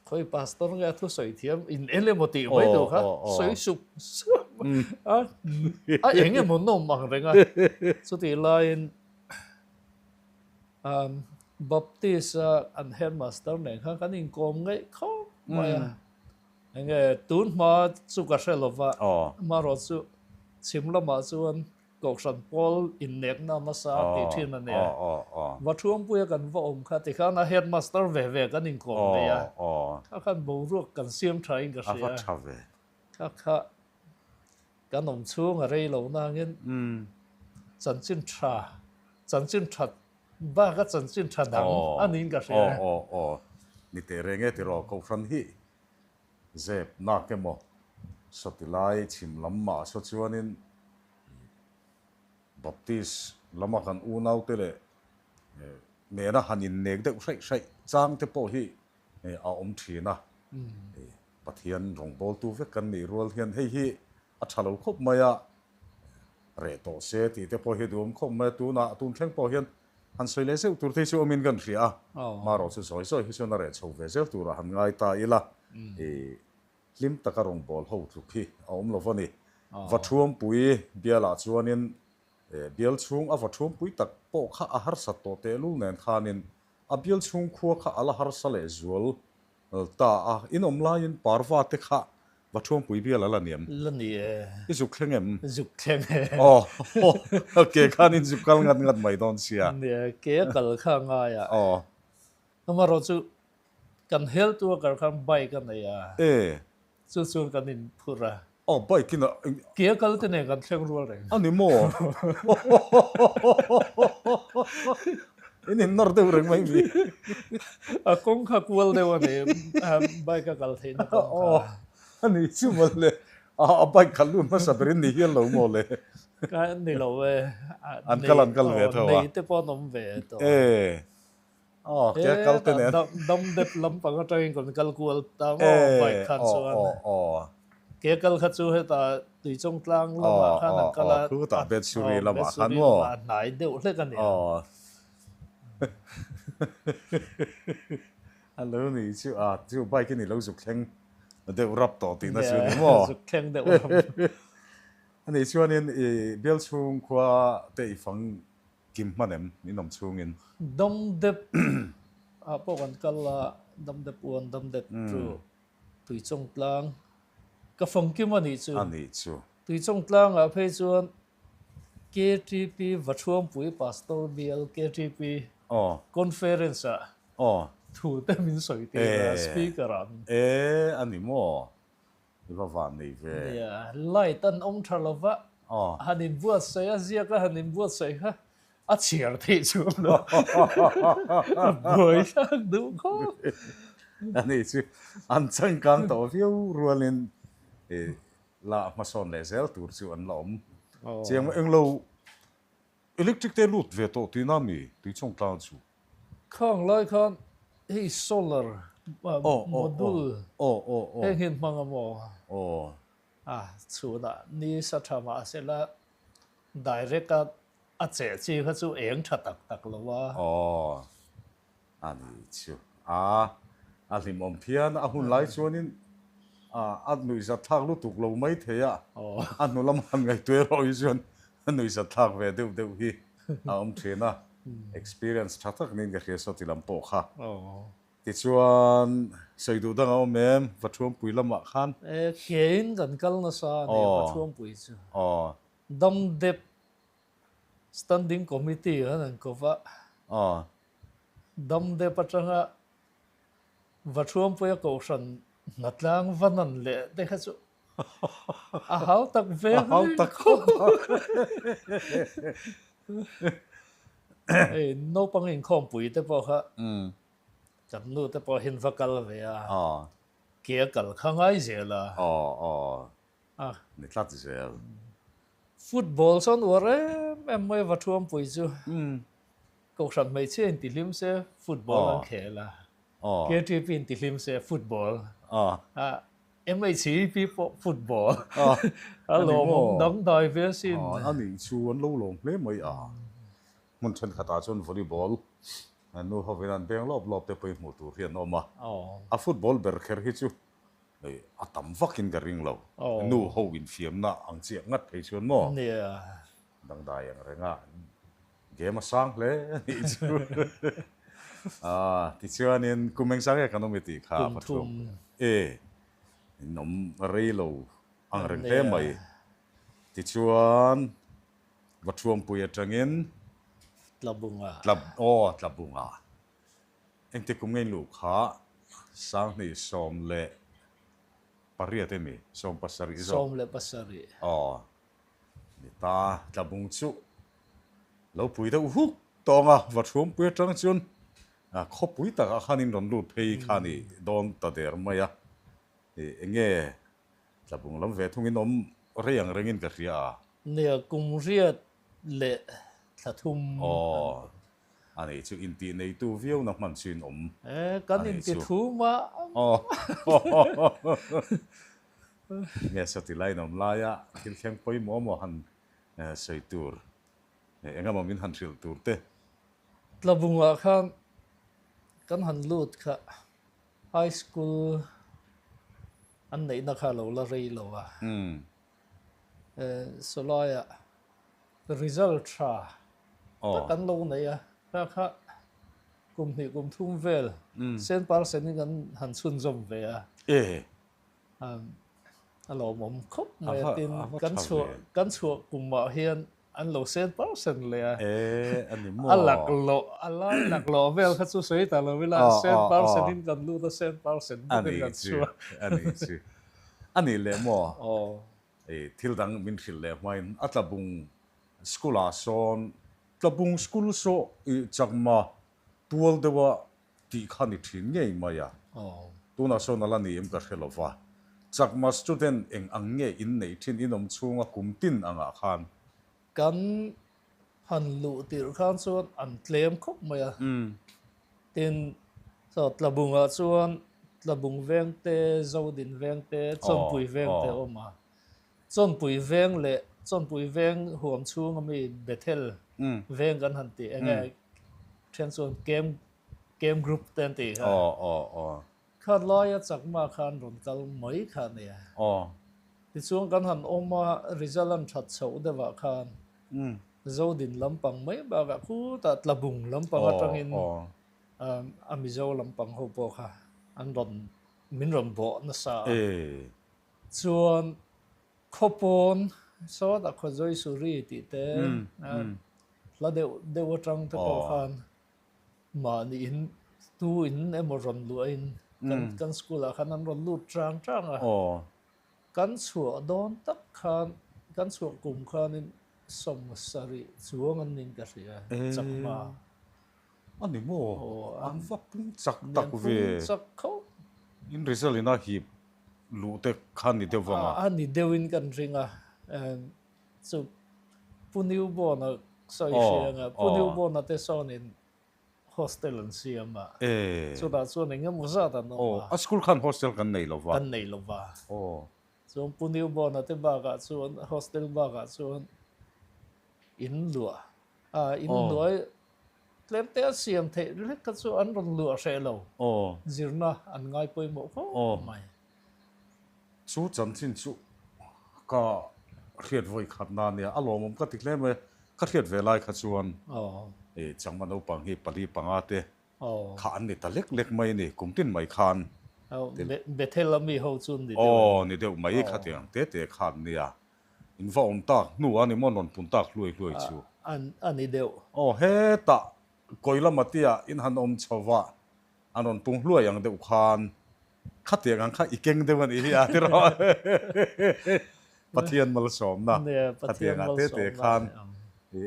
khawi pastor nge a thusawi thiam in el emaw tih mai tur kha sawi sup sup a a eng emaw nawm ang reng a chutih laiin Baptist a an headmaster nen khan kan inkawm ngaih khawp mai a. Enge tun hma chu ka hre lo va, amaherawh chu chhim lamah chuan Kohhran pawl innekna nasa tih thin a nia. Vathuampuia kan va awm kha tikhan a headmaster ve ve kan inkawm ngei a, kha khan boruak kan siam tha in ka hria. Kha kha Kan awm chhung a rei lo nangin chanchin tha, chanchin tha bak a chanchin tha dang a niin ka hria. Aw aw aw, ni teh reng e tiraw Kohhran hi zep nak emaw sawti lai chhim lam mah saw chuanin Baptist lama kan unaute leh. nena han innek deuh hraih hraih chang te pawh hi a awm thin a. Pathian rawngbawltu vek kan nih rual hian hei hi a tha lo khawp mai a, reh tawh se tih te pawh hi duhawm khawp mai a, tunah tun thleng pawh hian han sawi leh zeuh tur te hi chu awmin kan hria a, marawh chu zawi zawi hi chuan a reh chho ve zel turah han ngai ta ila. Hlim taka rawngbâwl ho tluk hi a awm lo va ni. Vathuampui bialah chuanin bial chhung a vathuampui tak pawh kha a harsat tawh tehlul nen khanin a bial chhung khua kha a la harsa leh zual ta a. In awm laiin parva te kha vathuampui bial a la ni em? La ni e. I zuk thleng em? Zuk thleng e. Aw, ke khanin zuk kal ngat ngat mai dawn sia. Nia, ke a kal kha a ngai a. Aw. Amaherawh chu Kan health worker khan bike a nei a. E. Chu chuan kan in phur a. Aw bike in a. Ke a kal te nen kan thleng rual reng. A ni maw? In in nawr deuh reng mai mi. A kawng kha kual deuh a ni, bike a kal theihna kawng kha. Aw a ni chu mawle. A bike khalh lut hmasa berin ni hial lo maw le. Ka ni lo e. An kal an kal ve tho a. Nei te pawh an awm ve tawh a. E. Aw, ke a kal te nen. Dam dep lampang atangin kan kal kual ta maw bike khan chuan. Ke a kal kha chu hetah Tuichawngtlang lamah khan an kal a. Aw, khutah Bethsuri lamah khan maw. A hnai deuh hlek a nia. Aw. A lo ni chu a, chu bike in i lo zuk thleng deuh rap tawh tihna chu ni maw. Zuk thleng deuh rap. A nih chuanin i bial chhung khua te i fang Kim hman em in awm chhungin? Dam dep ah pawh kan kal a, dam dep uan dam dep chu Tuichawng tlang ka fang kim a nih chu. A nih chu. Tuichawng tlang ah phei chuan KTP Vathuampui Pastor Bial KTP Conference ah thu te min sawi tir a, speaker ah min. E a ni maw? I va van nei ve. Nia, light an awm tha lo va, han inbuatsaih a, ziak a han inbuatsaih kha a chhiar theih chuang lo. A buai thlak duh khawp. A nih chu, an changkang tawh viau rualin la hmasawn leh zel tur chu an la awm chiang eng lo. Electric te lut ve tawh tihna mi tuichawng tlang chu? Khang lai khan hei solar module heng hi an hmang a maw? A chhunah ni sa tha mahse la direct a a cheh chi kha chu eng tha tak tak lo a. Aw a ni chu a a hlimawm phian a hun lai chuanin a nuihzat thlak lutuk lo mai thei a a hnu lam han ngaihtuah erawh hi chuan a nuihzat thlak ve deuh deuh hi a awm thin a experience tha tak niin ka hria saw ti lam pawh kha tichuan sawi duh dang a awm em Vathuampui lamah khan. E keiin kan kal nasa a nia Vathuampui chu dam dep Standing Committee an han ko va. Dam dep atanga Vathuampuia Kohhran hnatlang va nan leh te kha chu a hau tak ve A hau tak khawp a. Hei naupang inkhawmpui te pawh kha kan nu te pawh hin va kal ve a, ke a kal kha ngai zel a. A. Ni tlat zel. Football chuan uar em em mai va thuampui chu. Kohhran hmeichhia in tihlim se football an khel a. KTP in tihlim se football. MHEP pawh football. A lawmawm dangdai ve asin. A nih chu an lo lawm hle mai a. Hmun thenkhatah chuan volleyball nu hovin an beng lawp lawp te pawhin hmuh tur hi an awm a. A football ber kher hi chu Hei a tam vakin ka ring lo. Nu ho infiamna ang chiah ngat phei chuan maw? Nia. Dangdai ang renga game a sang hle a nih chu. Ah, tichuanin kum engzah nge kan awm i tih kha Kum thum. E, in awm rei lo ang reng hle mai. Tichuan Vathuampui atangin Tlabunga. Tla, aw Tlabunga. Engti kum nge luh kha 2018 emi? 17 zawk. 17. Aw, ni ta, Tlabung chu lo pui deuh huk tawng a, Vathuampui atang chuan khawpui takah khan in rawn lut phei kha ni dawn ta der mai a. Eng nge Tlabung lam ve thungin awm rei ang rengin ka hria a. Nia, kum riat leh thla thum. Aw. A nih chu intih neitu viau na hman chu in awm E, kan a nih inti chu. thu mah. Aw. Nge sawti lai in awm laia thil thleng pawimawh maw han sawi tur, engemaw min han hrilh tur te. Tlabungah khan kan han lut kha high school an neihna kha a lo la rei lo a. Sawlaiah result tha tak an lo nei a, kha kha kum hnih kum thum vel sen par senin kan han chhunzawm ve a. A lawmawm khawp mai a, tin kan chhuah kan chhuah kumah hian an lo sen par sen leh a. A laklawh a lai laklawh vel kha chu sawi ta lo ila sen par senin kan lut a, sen par sen bawkin kan chhuah. A nih chu, a nih leh maw? Thil dang min hrilh leh hmain a Tlabung school ah sawn Tlabung school saw i chakma tual deuha tih kha ni thin ngei mai a. Tunah sawn a la ni em ka hre lo va. Chakma student eng ang nge in neih thin in awm chhunga kum tin angah khan? Kan han luh tirh khan chuan an tlem khawp mai a. Tin, saw Tlabungah chuan Tlabung veng te, Zodin veng te, Chawnpui veng te a awm a. Chawnpui veng leh Chawnpui veng huam chhunga mi Bethel veng kan han tih eng nge then chuan Kem Kem group te an tih kha. Kha laia chakma khan rawn kal mai kha a nia. Tichuan kan han awm a, result an that chhoh deuhah khan Zodin lampang mai bakah khutah Tlabung lampang atangin a Mizo lampang ho pawh kha an rawn min rawn bawh nasa a. Chuan khawpawn sawtah Khawzawi Suri tih te hla deuh deuh atang te pawh khan Mahni in tu in emaw rawn luah in kan kan school ah khan an rawn lut chang chang a. Kan chhuah dawn tak khan kan chhuah kum khanin 70 chuang an ning ka hria chakma. A ni maw? An va pung chak tak ve. An pung chak khauh. In result in a hip luh te kha ni deuh vang a. A ni deuh in kan ring a. Chu Pu Newborn-a sawi hria anga Pu Newborn-a te sawnin hostel an siam a, chutah chuan eng emaw zat an awm a. A school khan hostel kan nei lo va. Kan nei lo va. Chuan Pu Newborn-a te bakah chuan hostel bakah chuan in luah a, in hnuai tlem te a siam theih hlek kha chu an rawn luah hreh lo. Zirna an ngai pawimawh khawp mai. Chu chanchin chu ka hriat vawi khat na nia, a lawmawm ka ti hle mai a, ka hriat ve lai kha chuan Changma naupang hi pali panga te kha an ni ta lek lek mai a ni, kum tin mai khan. Bethel a mi ho chu ni deuh em? Aw, ni deuh mai khatiang te te khan nia, in va awm tak hnu a ni maw rawn pun tak hluai hluai chu. A ni deuh. Aw, hetah Koilamatia in han awm chho va, an rawn pung hluai ang deuh khan Khatiang ang kha i keng deuh a nih hi a ti rawh. Pathian malsawmna khatiang ah te te khan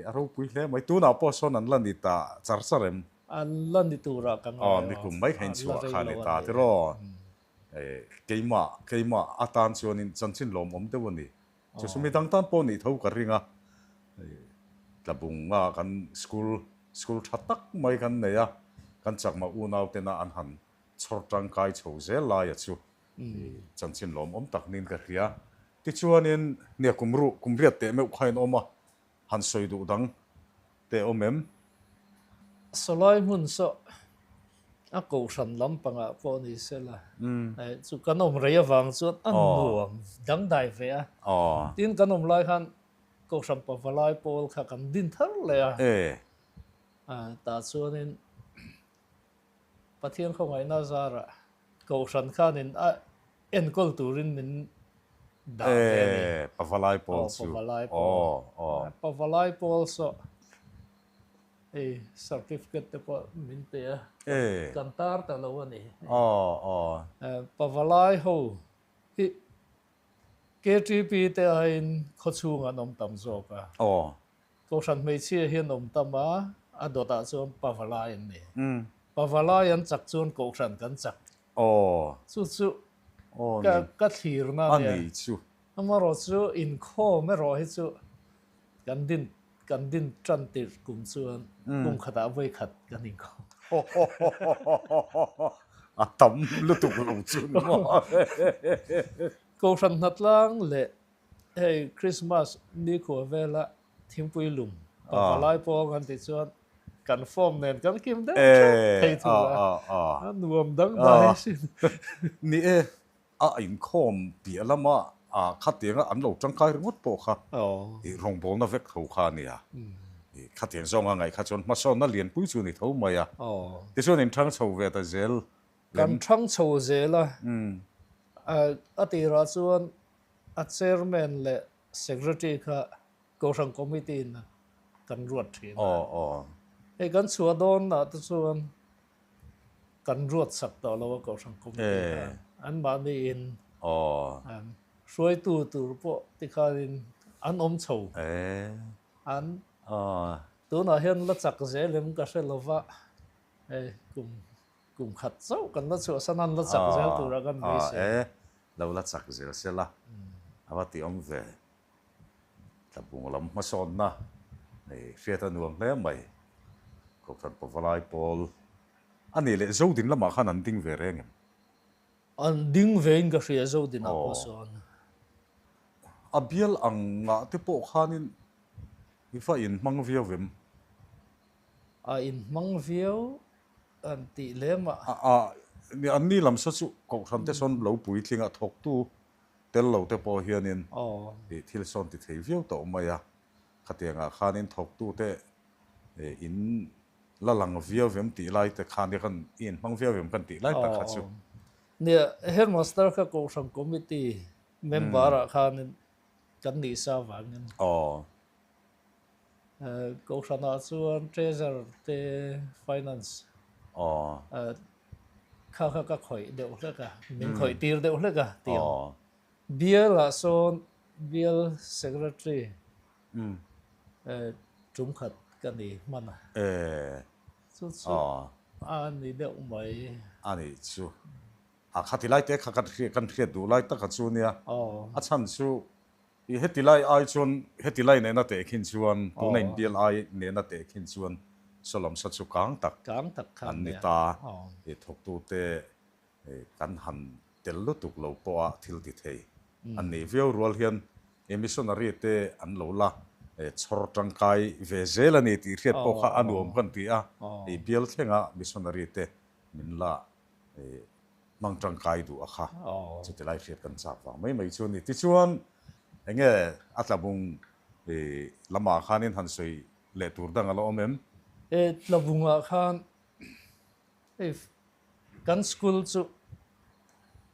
a ropui hle mai. Tunah pawh sawn an la ni ta char char em? An la ni turah ka ngai aw. Ni kum mai kha inchhuah kha a ni ta ti rawh. Keimah keimah atan chuanin chanchin lawmawm deuh a ni. Chu chu midang tan pawh nih tho ka ring a. Tlabunga kan school school tha tak mai kan nei a, kan chakma unau tena an han Chhawr tangkai chho zel laia chu chanchin lawmawm tak niin ka hria. Tichuanin nia kum ruh kum riat teh meuh kha in awm a, han sawi duh dang teh awm em? Sawlai hmun saw a kohhran lampangah pawh ni sela, chu kan awm rei avang chuan a nuam dangdai ve a. Tin kan awm lai khan kohhran pavalai pawl kha kan din thar leh a. Tah chuanin Pathian khawngaihna zarah Kohhran khanin a enkawl turin min dah ve a ni. E, Pavalai pawl chu. Pavalai pawl. Pavalai pawl saw hei certificate te pawh min pe a, kan tar ta lo a ni. Pavalai ho hi KTP te aiin khawchhung an awm tam zawk a. Kohhran hmeichhia hian awm tam a, a dawtah chuan Pavalai an ni. Pavalai an chak chuan Kohhran kan chak. Chu chu ka thlirna a nia. Amaherawh chu inkhawm erawh hi chu kan din kan din tan tirh kum chuan kum khatah vawi khat kan inkhawm. A tam lutuk lo chu ni maw? Kohhran hnatlang leh hei Christmas nikhua vela thingpui lum pavalai pawng an tih chuan kan form nen kan kim deuh theuh thei thul a, a nuam dangdai asin. Ni e, a inkhawm piah lama khatianga an lo tangkai ringawt pawh kha i rawngbawlna vek tho kha a nia. Khatiang zawnga ngaih kha chuan hmasawnna lianpui chu a ni tho mai a. Tichuan in thang chho ve ta zel lem. Kan thang chho zel a, a tirah chuan a chairman leh secretary kha Kohhran Committee in kan ruat thin a. Hei kan chhuah dawnah te chuan kan ruat sak tawh lo a Kohhran Committee khan. Anmahni in hruaitu tur pawh tikhanin an awm chho. An tunah hian la chak zel em ka hre lova hei kum kum khat chauh kan la chhuahsan a an la chak zel turah kan beisei. Lo la chak zel sela a va ti awm ve. Tlabung lam hmasawnna nei hriat a nuam hle mai. Kohhran Pavalai pawl a nih leh Zodin lamah khan an ding ve reng em? An ding vein ka hria Zodinah pawh sawn. A bial ang ngah te pawh khanin i va inhmang viau em? A inhmang viau an tih lem a. A, anni lam sa chu Kohhran te sawn lo puitling a thawktu Tel lo te pawh hianin ih thil sawn ti thei viau tawh mai a, khatiangah khanin thawktute in la lang viau vem tih lai te khan kha kan i inhmang viau vem kan tih lai tak kha chu. Nia, Headmaster kha Kohhran Committee member ah khanin kan nih sa vangin. Kohhranah chuan Treasurer te Finance kha kha ka khawih deuh hlek a, min khawih tir deuh hlek a tih ang. Bialah sawn Bial Secretary tum khat ka ni hman a, chu chu a ni deuh mai. A nih chu. A khati lai te kha kan hriat duh lai taka chu nia. A chhan chu I heti lai ai chuan, heti lai nena tehkhin chuan, tuna inbial ai nena tehkhin chuan Solom sa chu kang tak an ni ta. I thawktute kan han tel lutuk lo pawh a thil ti thei an nih viau rual hian i missionary te an lo la chhawr tangkai ve zel a ni tih hriat pawh kha a nuam kan ti a. I bial thlenga missionary te min la Hmang tangkai duh a kha chuti lai hriat kan chak vang mai mai chu a ni. Tichuan eng nge a tlabung lamah khanin han sawi leh tur dang a la awm em? E tlabungah khan hei kan school chu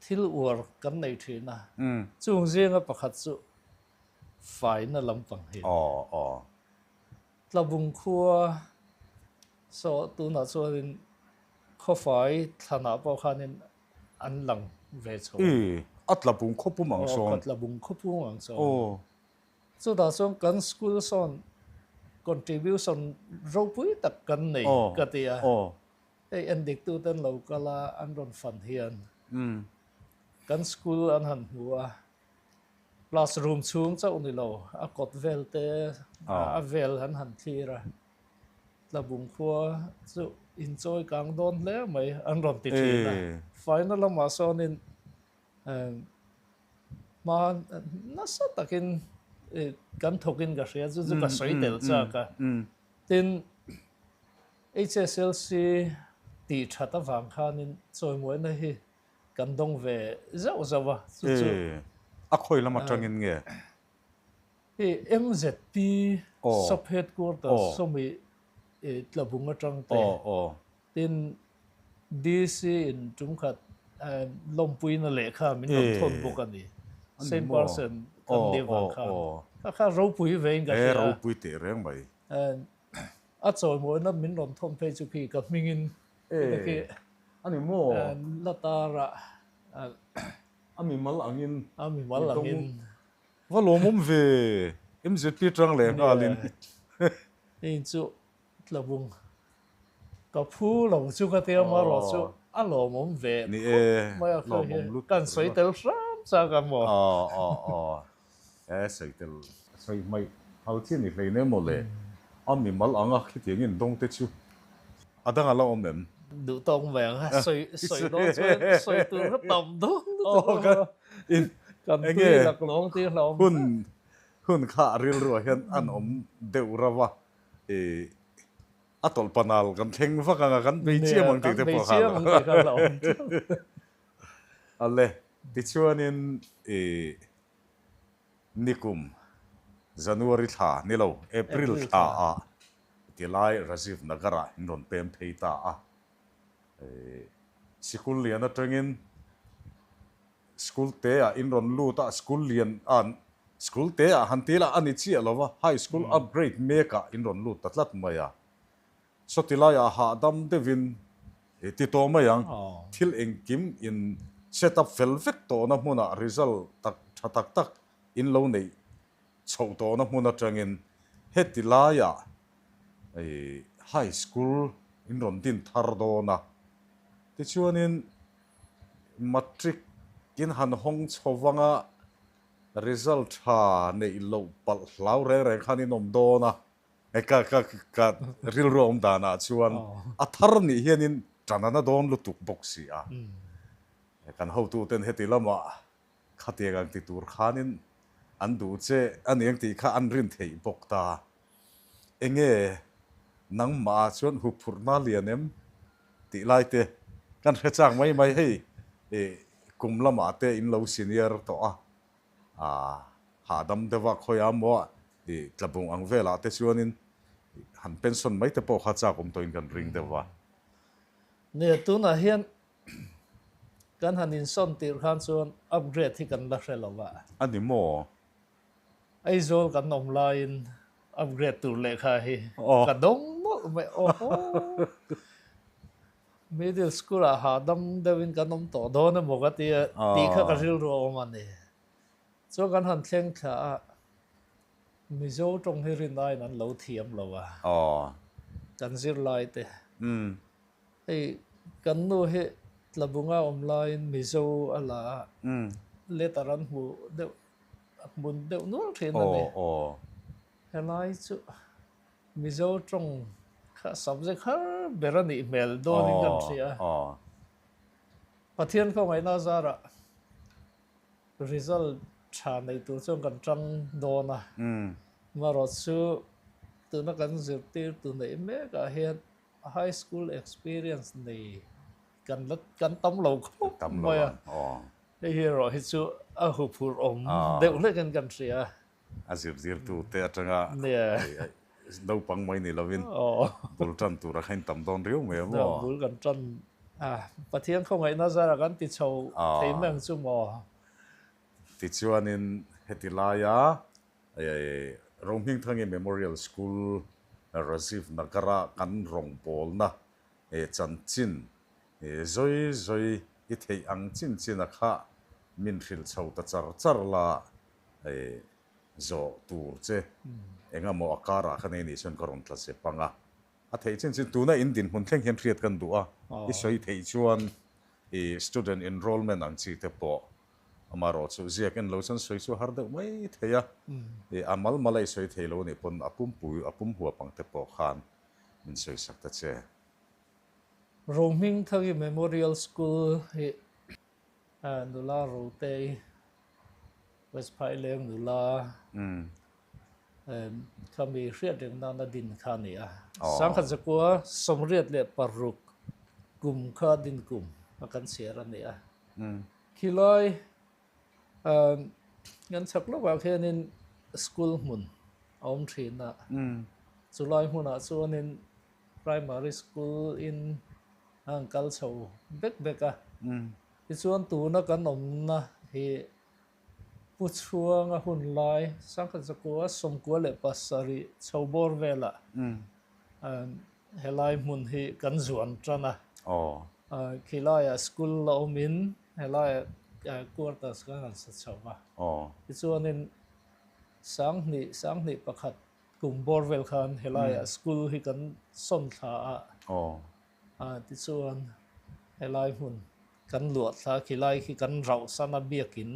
thil uar kan nei thin a, chung zinga pakhat chu faina lampang hi a ni. Tlabung khua saw tunah chuanin Khawfai thlanah pawh khanin an lang ve chho a. I, a tlabung khawpum ang sawn. Aw, tlabung khawpum ang sawn. Aw. Chutah chuan kan school sawn contribution ropui tak kan nei ka ti a. Aw. Hei endiktuten lo kal a, an rawn fan hian kan school an han hmu a, classroom chhung chauh ni lo, a kawt vel te, a vel an han thlir a. Tlabung khua chu inchawi kang dawn hle mai an rawn ti thin a. Faina lamah sawnin hma nasa takin kan thawkin ka hria chu chu ka sawi tel chak a. Tin, HSLC tih that avang khanin chawimuaina hi kan dawng ve zauh zauh a. Chu chu. A khawi lam atangin nge? Hei MZP Sub Headquarters sawmi Tlabung atang te tin DC in tum khat lawmpuina lehkha min rawn thawn bawk a ni. Same person kan ni vang khan. Kha kha ropui ve in ka hria. Ropui teh reng mai. A chawimawina min rawn thawn phei chu khi ka hmingin khi a ni maw? La tara. A mimal angin. A mimal angin. Va lawmawm ve, MZP tang leh nghalin. Hei chu tlabung ka phu lo chu ka tia marawh chu a lawmawm ve khawp mai a khawi hi kan sawi tel hram chak a maw. Aw aw aw e sawi tel sawi hmaih phal chi ni hlei ne maw le. A mimal anga khitiang in dawng te chu a dang a la awm em? Duh tawk mai ang a, sawi sawi dawn chuan sawi tur kha tam dawn lutuk a, kan tui laklawng tih hlauhawm hun hun kha a rilruah hian an awm deuh rauh a, i a tawlh panal kan thleng vak ang a, kan bei chiam ang tih te pawh kha a hlauhawm. Ale, tichuanin i Nikum January thla ni lo, April thla ah tilai Rajiv Nagar ah in rawn pem phei ta a. Sikul lian atangin school te ah in rawn lut a, school lian ah school te ah han ti lah a ni chiah lo va, high school upgrade mek ah in rawn lut ta tlat mai a. Saw tilai ah hahdam deuhin ti tawh mai ang. Thil engkim in set up fel vek tawhna hmunah result tak tha tak tak in lo neih chhoh tawhna hmun atangin heti laiah high school in rawn din thar dawn a. Tichuanin matric in han hawng chho vanga result tha neih loh palh hlau reng reng khan in awm dawn a. Ka ka ka rilru awm danah chuan a thar nih hianin tan a na dawn lutuk bawk si a. Kan hotuten heti lamah khatiang ang ti tur khanin an duh che a ni ang tih kha an rin theih bawk ta. Enge nangmah ah chuan huphurhna lian em tih lai te kan hre chak mai mai hei kum lamah te in lo senior tawh a. A hahdam deuh a, khawiah maw i tlabung ang velah te chuanin han pension mai te pawh kha chak awm tawhin kan ring deuh a. Nia, tunah hian kan han insawn tirh khan chuan upgrade hi kan la hre lo va. A ni maw? Aizawl kan awm laiin upgrade tur lehkha hi ka dawng mawlh mai. Awhaw! Middle school ah hahdam deuhin kan awm tawh dawn emaw ka ti a, tih kha ka rilru a awm a ni. Chuan kan han thleng thla a, Mizo tawng hi rin aiin an lo thiam lo a, kan zirlai te. Hei kan nu hi Tlabunga awm laiin Mizo a la a, letter an hmu deuh, a hmun deuh nual thin a ni. Helai chu Mizo tawng kha subject har ber a nih hmel dawnin kan hria a. Pathian khawngaihna zarah result tha nei tur chuan kan tang dawn a. Marawh chu tuna kan zirtirtu neih mekah hian high school experience nei kan la kan tam lo khawp mai a. Hei hi erawh hi chu a huphurh awm deuh hlekin kan hria. A zirtirtute atanga naupang mai ni lovin bul tan tura kha in tam dawn riau mai a maw? Bul kan tan a, Pathian khawngaihna zarah kan ti chho thei mai ang chu maw? Tichuanin heti laia Rohmingthangi Memorial School Rajiv Nagar-a kan rawngbawlna chanchin zawi zawi i theih ang chin chin a kha min hrilh chho ta char char la. Hei zawh tur che eng emaw a karah khan ei nih chuan ka rawn tla zep ang a, a theih chin chin tuna in dinhmun thleng hian hriat kan duh a, i sawi theih chuan i student enrollment ang chi te pawh amaherawh chu ziak en lo chuan sawi chu a har deuh mai thei a, i a mal mal a i sawi thei lo anih pawn a pumpui a pum huap ang te pawh khan min sawi sak ta che. Rohmingthangi Memorial School hi Nula Rotei West Phaileng nula khami hriat reng nana din kha a ni a. Sangkhat zakua 86 kum kha din kum a kan chhiar a ni a. Khilai kan chhak lawkah khianin school hmun a awm thin a. Chulai hmunah chuanin primary school in a han kal chho bek bek a. Tichuan tuna kan awmna hi Pu Chhuanga hun lai Sangkhat Zakua 97 chho bawr velah helai hmun hi kan zuan tan a. Khilaiah school la awmin helaiah quarters kan han sa chho va. Tichuanin sanghnih sanghnih pakhat kum bawr vel khan helaiah school hi kan sawn thla a. Tichuan helai hmun kan luah thla khi lai khi kan rauh san a biakin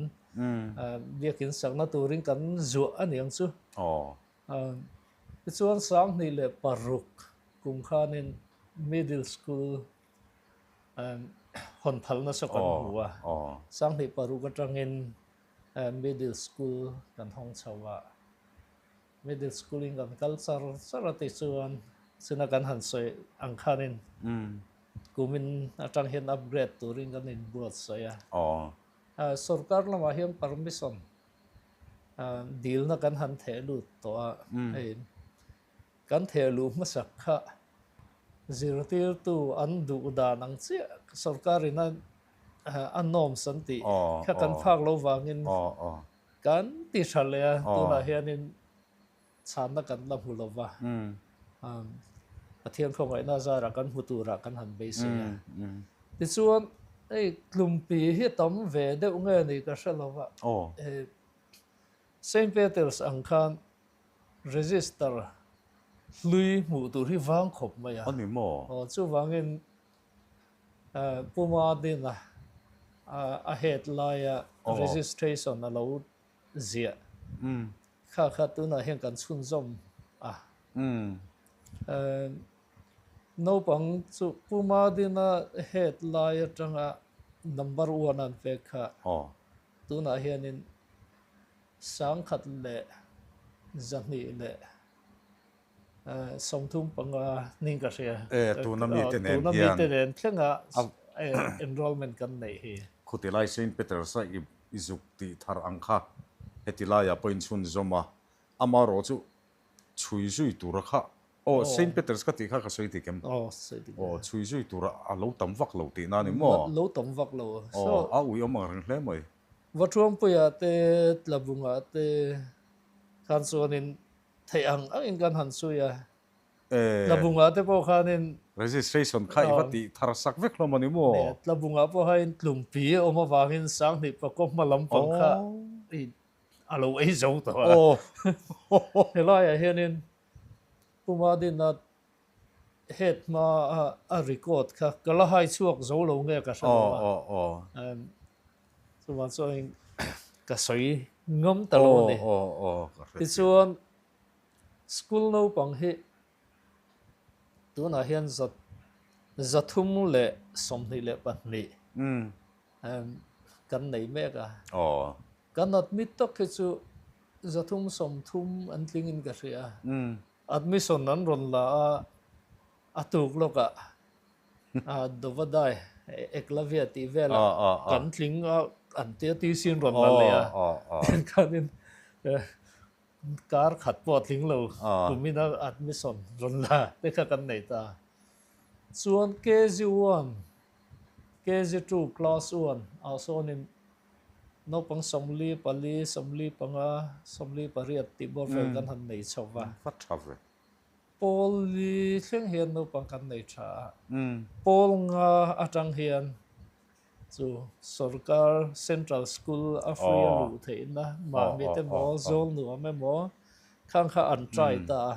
biakin sakna turin kan zuah a ni ang chu. Tichuan 2006 kum khanin middle school hawn phalna saw kan hmu a, 2006 atangin middle school kan hawng chho a. Middle school in kan kal char char a tichuan china kan han sawi ang khanin kumin atang hian upgrade turin kan inbuatsaih a. Sorkar lamah hian permission dilna kan han theh lut tawh a, hei kan theh luh hmasak kha zirtirtu an duh dan ang chiah sorkarin a norms an tih kha kan phak lo vangin kan ti tha leh a, tunah hianin chhanna kan la hmu lo va, Pathian khawngaihna zarah kan hmu turah kan han beisei a. Tichuan hei tlumpi hi a tam ve deuh nge ni ka hre lo va, Saint Peter's ang khan register hlui hmuh tur hi vang khawp mai a. Aw chuvangin Puma dina a head laia registration a lo ziah. Kha kha tunah hian kan chhunzawm a. Naupang chu Puma dina head lai atanga number one an pek kha tunah hianin 1235 ning ka hria. E, tuna mite nen hian. Tuna mite nen thlenga enrollment kan neih hi. Khuti lai Saint Peter's-a i zuk tih thar ang kha heti laiah pawh inchhunzawm a, amarawh chu chhui zui tura kha, aw Saint Peter's ka tih kha ka sawi dik em? Aw, sawi dik. Aw, chhui zui tura a lo tam vak lo tihna a ni maw? Lo tam vak lo. Aw, a uiawm ang reng hle mai. Vatruangpuia te, Tlabunga te khan chuanin Theih ang angin kan han sawi a. Tlabungah te pawh khanin. Registration kha i va tih thar sak vek hlawm a ni maw? Nia, Tlabungah pawh khain tlumpi a awm avangin 2000 hma lampang kha a lo ei zo tawh a. Helaiah hianin Puma Dina head hma a record kha ka la hai chhuak zo lo nge ka hre lo a. Chuvang chuan ka sawi ngam ta lo a ni. Tichuan school naupang hi tunah hian 322 kan nei mek a. Kan admit tak hi chu 330 an tlingin ka hria. Admission an rawn la a, a tuk lawkah Dovadai, Eklavya tih velah kan tling a, an tia TC an rawn la leh a, khanin kar khat pawh a tling lo kumina admission rawn la te kha kan nei ta. Chuan KG one, KG two, class one ah sawnin naupang 44, 45, 48 tih bawr vel kan han nei chho va. Va tha ve. Pawl li thleng hian naupang kan nei tha a, pawl nga atang hian chu sorkar Central School a free a luh theihna mahni te maw zawl nuam emaw khang kha an try ta a.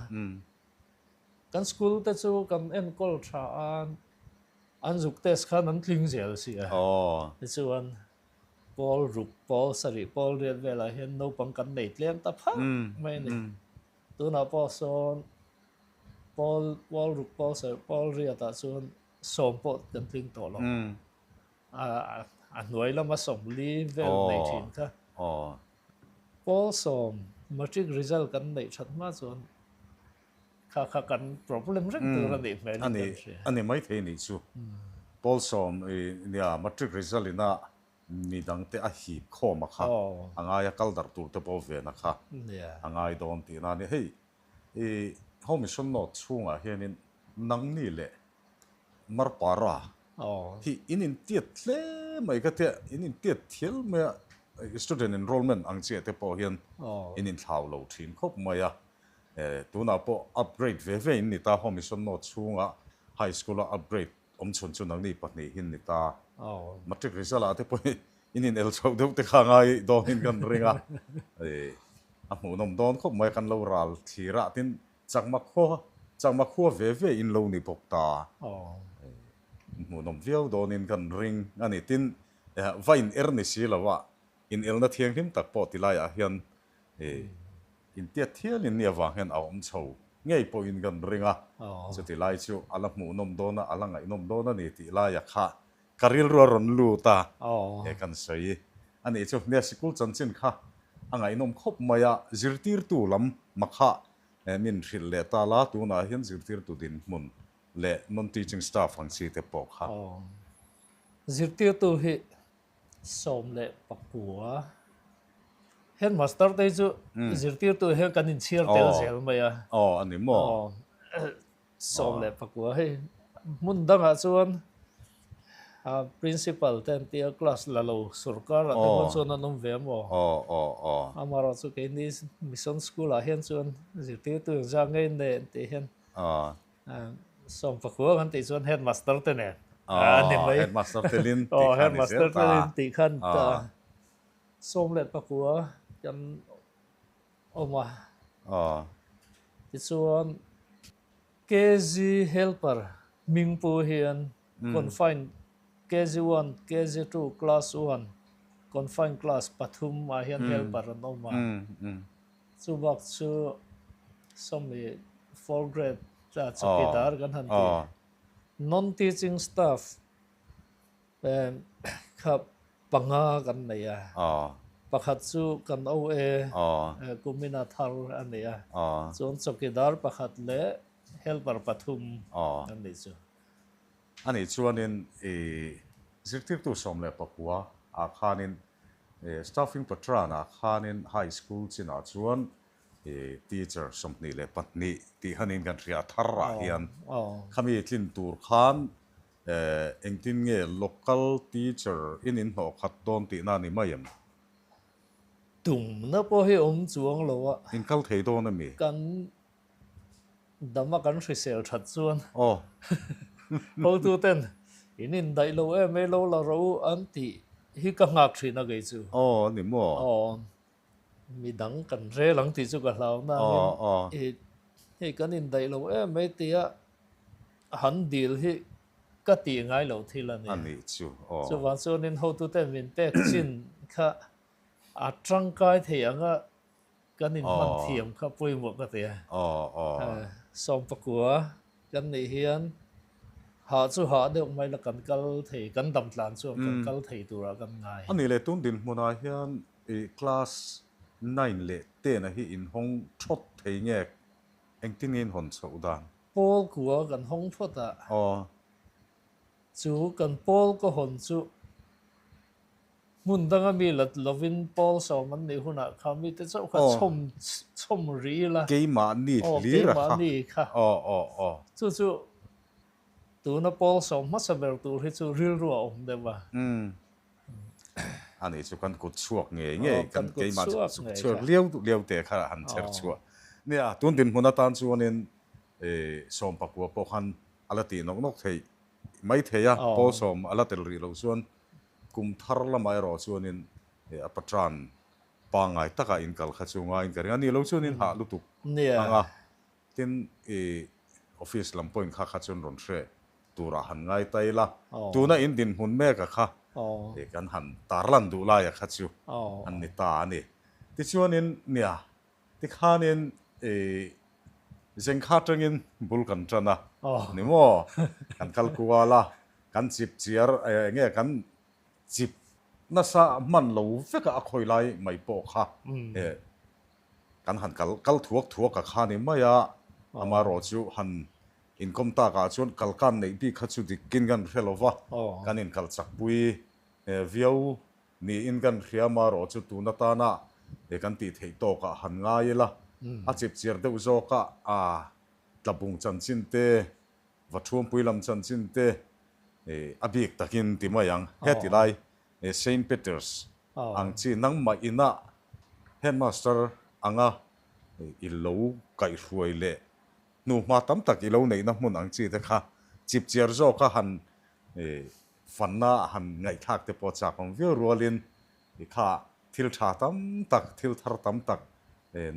Kan school te chu kan enkawl tha a, an zuk test khan an tling zel si a. Tichuan pawl ruk, pawl sarih, pawl riat velah hian naupang kan nei tlem ta phah mai a ni. Tunah pawh sawn pawl pawl ruk pawl sarih pawl riatah chuan sawm pawh kan tling tawh lo. A hnuai lama 40 vel nei thin kha. Pawl sawm matric result kan neih that hma chuan kha kha kan problem reng tur a nih hmel in kan hria. A ni maithei nih chu. Pawl sawm nia matric result ina Mi dangte a hip khawm a kha a ngai a, kal darh tur te pawh ven a kha a ngai dawn tihna a ni. Hei i Home Mission Note chhungah hianin nangni leh Marpara hi in intiat hle mai ka tia, in intiat thial mai a, student enrollment ang chiah te pawh hian in inthlau lo thin khawp mai a. Tunah pawh upgrade ve ve in ni ta Home Mission Note chhungah High School-a upgrade Awmchhun chu nangni pahnih hi ni ta. Matric result ah te pawh hi in in el chhoh deuh te kha ngai dawnin kan ring a. A hmuhnawm dawn khawp mai kan lo ral thlir a tin chakma khua chakma khua ve ve in lo ni bawk ta. Hmuhnawm viau dawnin kan ring a ni. Tin va in er ni si lo a in elna thianghlim tak pawh ti laiah hian intiat thialin ni avang hian a awm chho. ngei pawhin kan ring a, chuti lai chu a la hmuhnawm dawn a, a la ngaihnawm dawn a ni tih laia kha ka rilru a rawn lut a, he kan sawi a nih chu. Nia, sikul chanchin kha a ngaihnawm khawp mai a, zirtirtu lam makha min hrilh leh ta la, tunah hian zirtirtu dinhmun leh non-teaching staff ang chi te pawh kha. Zirtirtu hi 19 Headmaster te hi chu zirtirtu hian kan inchhiar tel zel mai a. Aw a ni maw? 19 hei hmun dangah chuan principal te an tia class la lo sorkar ah te pawh chuan an awm ve maw? Amaherawh chu keini mission school ah hian chuan zirtirtu engzah ngei nei an tih hian 19 kan tih chuan headmaster te nen a ni mai. Headmaster telin tih khan ni zel ta. Headmaster telin tih khan ta. 19 kan awm a. Tichuan KG helper hming pu hian confine KG one, KG two, class one, confine class pathum ah hian helper an awm a. Chu bak chu sawmi four grade a chawkidar kan han ti. Non teaching staff kha panga kan nei a. Pakhat chu kan OA kumina thar a ni a. Chuan chawkidar pakhat leh helper pathum an nih chu. A nih chuanin i zirtirtu 19 ah khanin Staffing Patran-ah khanin High School chinah chuan teacher 22 tih hanin kan hria a thar ah hian khami tlin tur khan engtin nge local teacher in in hnawh khat dawn tihna a ni mai em? Tumna pawh hi awm chuang lo a. In kal thei dawn a mi? Kan Dama kan hrisel that chuan hotu ten in indaih lo em ei lo la rawh u an tih hi ka nghak thin a kei chu. Aw a ni maw? Aw midang kan rel ang tih chu ka hlau nangin hei kan indaih lo em ei tia han dil hi ka tih ngai lo thil a ni. A nih chu aw. Chuvang chuanin hotu ten min pek chin kha a tangkai thei ang a. Kan inhman thiam kha pawimawh ka ti a. 19 kan nih hian hah chu hah deuh mai la kan kal thei, kan dam tlan chuan kan kal thei turah kan ngai. A nih leh tun dinhmunah hian i class nine leh ten a hi inhawng thawt thei nge engtin nge inhawn chhoh dan? Pawl kua kan hawng phawt a. Chu kan pawl ka hawn chu Hmun danga mi lat lovin pawl 10 an nih hunah kha mite chauh kha chhawm chhawm rih ila. Keimahni hlir a kha. Keimahni kha. Aw aw aw. Chu chu tuna pawl 10 hmasa ber tur hi chu rilru a awm deuh a. Umm. Ani chu kan kut chhuak ngei ngei kan keimah chhuak liau liau te kha han chher chhuah. Nia tun dinhmun atan chuanin 19 pawh khan a la tih nawk nawk theih mai thei a, pawl 10 a la tel rih loh chuan Kum thar lamah erawh chuanin a patran pangngai takah in kal kha chu ngaiin ka ring a, ni lo chuanin hah lutuk ang a, tin i office lam pawhin kha kha chuan rawn hre turah han ngai ta ila, tuna in dinhmun meka kha kan han tarlan duh laia kha chu an ni ta a ni. Tichuanin nia tikhanin i zengkha atangin bul kan tan a ni maw? Kan kal kual a, Kan chip chiar eng nge kan chip nasa hman lo vek a a khawi lai mai pawh kha kan han kal kal thuak thuak a kha ni mai a, amaherawh chu han inkawm tak ah chuan kal kan neih bik kha chu dikin kan hre lo va, kan inkal chakpui viau niin kan hria amaherawh chu tun atana kan tih theih tawk ah han ngai ila, a chip chiar deuh zawk a tlabung chanchin te Va Thuampui lam chanchin te a bik takin ti mai ang. Heti lai Saint Peters ang chi nangmah inah headmaster anga i lo kaihhruai leh hnuhma tam tak i lo neihna hmun ang chi te kha chipchiar zawka han fanna han ngaihthlak te pawh chak awm viau rualin i kha thil tha tam tak, thil thar tam tak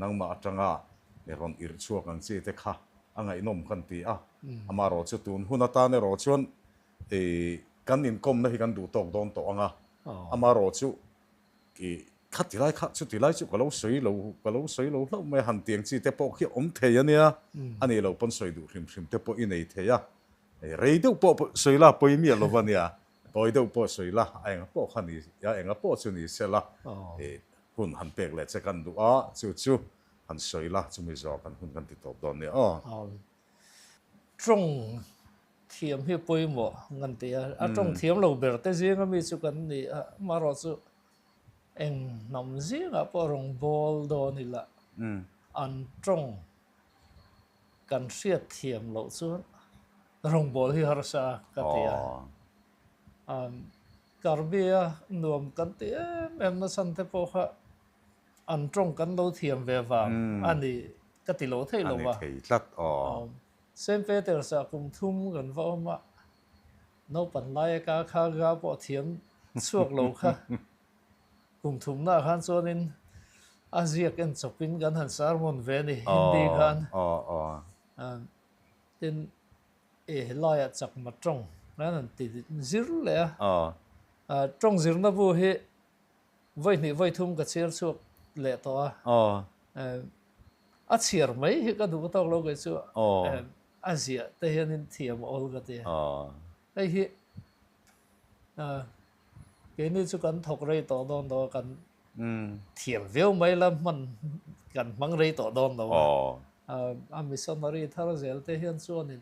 nangmah atanga rawn irh chhuak ang chi te kha a ngaihnawm kan ti a. Amaherawh chu tun hun atan erawh chuan kan inkawmna hi kan duh tawk dawn tawh ang a, amaherawh chu i Khati lai kha chuti lai chu ka lo sawi lo, ka lo sawi lo hlauh mai a, han tiang chi te pawh khi awm thei a nia, a nih loh pawn sawi duh hrim hrim te pawh i nei thei a, rei deuh pawh sawi la pawi miah lo va nia, tawi deuh pawh sawi la, a enga pawh kha ni, a enga pawh chu ni se la, hun han pek leh che kan duh a, chu chu han sawi la, chumi zawh kan hun kan ti tawp dawn nia aw. Tawng thiam hi pawimawh ngan ti a, a tawng thiam lo ber te zinga mi chu kan ni a, amaherawh chu eng hnam zingah pawh rawn bawl dawn ila an tawng kan hriat thiam loh chuan rawngbâwl hi harsa ka ti a. Karbi-a nuam kan ti em em nachhan te pawh kha an tawng kan lo thiam ve vang a ni ka ti lo thei lo va. A ni thei tlat aw. Saint Peters-ah kum thum kan va awm a, Naupan laia ka kha ga pawh thiam chhuak lo kha kum thumnaah khan chuanin a ziak en chawpin kan han sermon ve a ni Hindi khan. Tin, e helaiah chakma tawng kan han ti zir leh a. Tawng zirna bu hi vawi hnih vawi thum ka chhiar chhuak leh tawh a. A chhiar mai hi ka duh tawk lo kei chu a ziah te hianin thiam a awl ka ti a. Hei hi keini chu kan thawk rei tawh dawn lo a, kan thiam viau mai la hman kan hmang rei tawh dawn lo a. A missionary thar zel te hian chuanin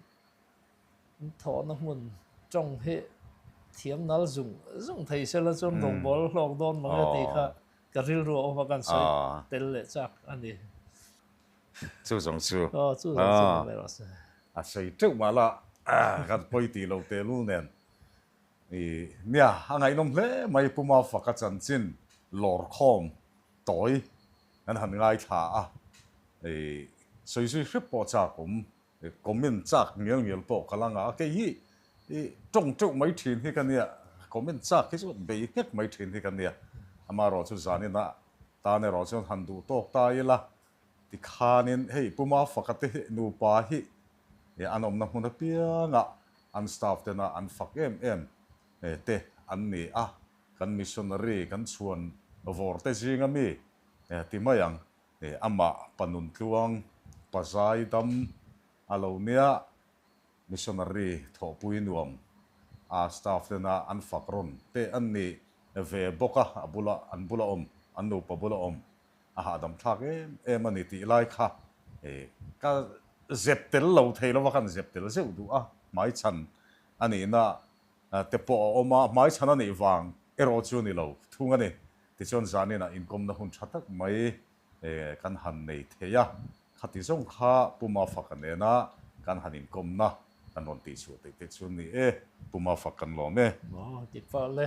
An thawhna hmun tawng hi thiam nal zung zung thei se la chuan rawngbawl hlawk dawn mang e tih kha ka rilru a awm a, kan sawi tel leh chak a ni. Chu zawng chu. Aw, chu zawng chu ni mai rawh se. A sawi teuh mah la, kan pawi tih lo tehlul nen. I nia, a ngaihnawm hle mai Pu Mafaka chanchin lawrkhawm tawi kan han ngaithla a, i sawi zui hrep pawh chak awm. Comment chak ngial ngial pawh ka la ngah a, kei hi i tawng teuh mai thin hi ka nia, comment chak hi chu bei nghek mai thin hi ka nia, amaherawh chu zanin ah tan erawh chuan han duh tawk ta ila tikhanin hei Pu Mafaka te hi nupa hi an awmna hmun apiangah an staff tena an fak em em te an ni a, kan missionary kan chhuan vawr te zinga mi ti mai ang. Amah pa Nuntluang, pa Zaidam a lo nia, missionary thawhpui nuam a staff tena an fak rawn te an ni ve bawk a, a bula an bula awm, an nupa bula awm a hahdam thlak em em a ni tih lai kha ka zep tel lo thei lova kan zep tel zeuh duh a, hmaichhan a nihna te pawh a awm a, hmaichhan a nih vang erawh chu ni lo thung a ni. Tichuan zaninah inkawmna hun tha tak mai kan han nei thei a, khati zawng kha Pu Mafaka nena kan han inkawmna kan rawn tihchhuah theih te chu ni e, Pu Mafak kan lawm e. Maw ti pah le.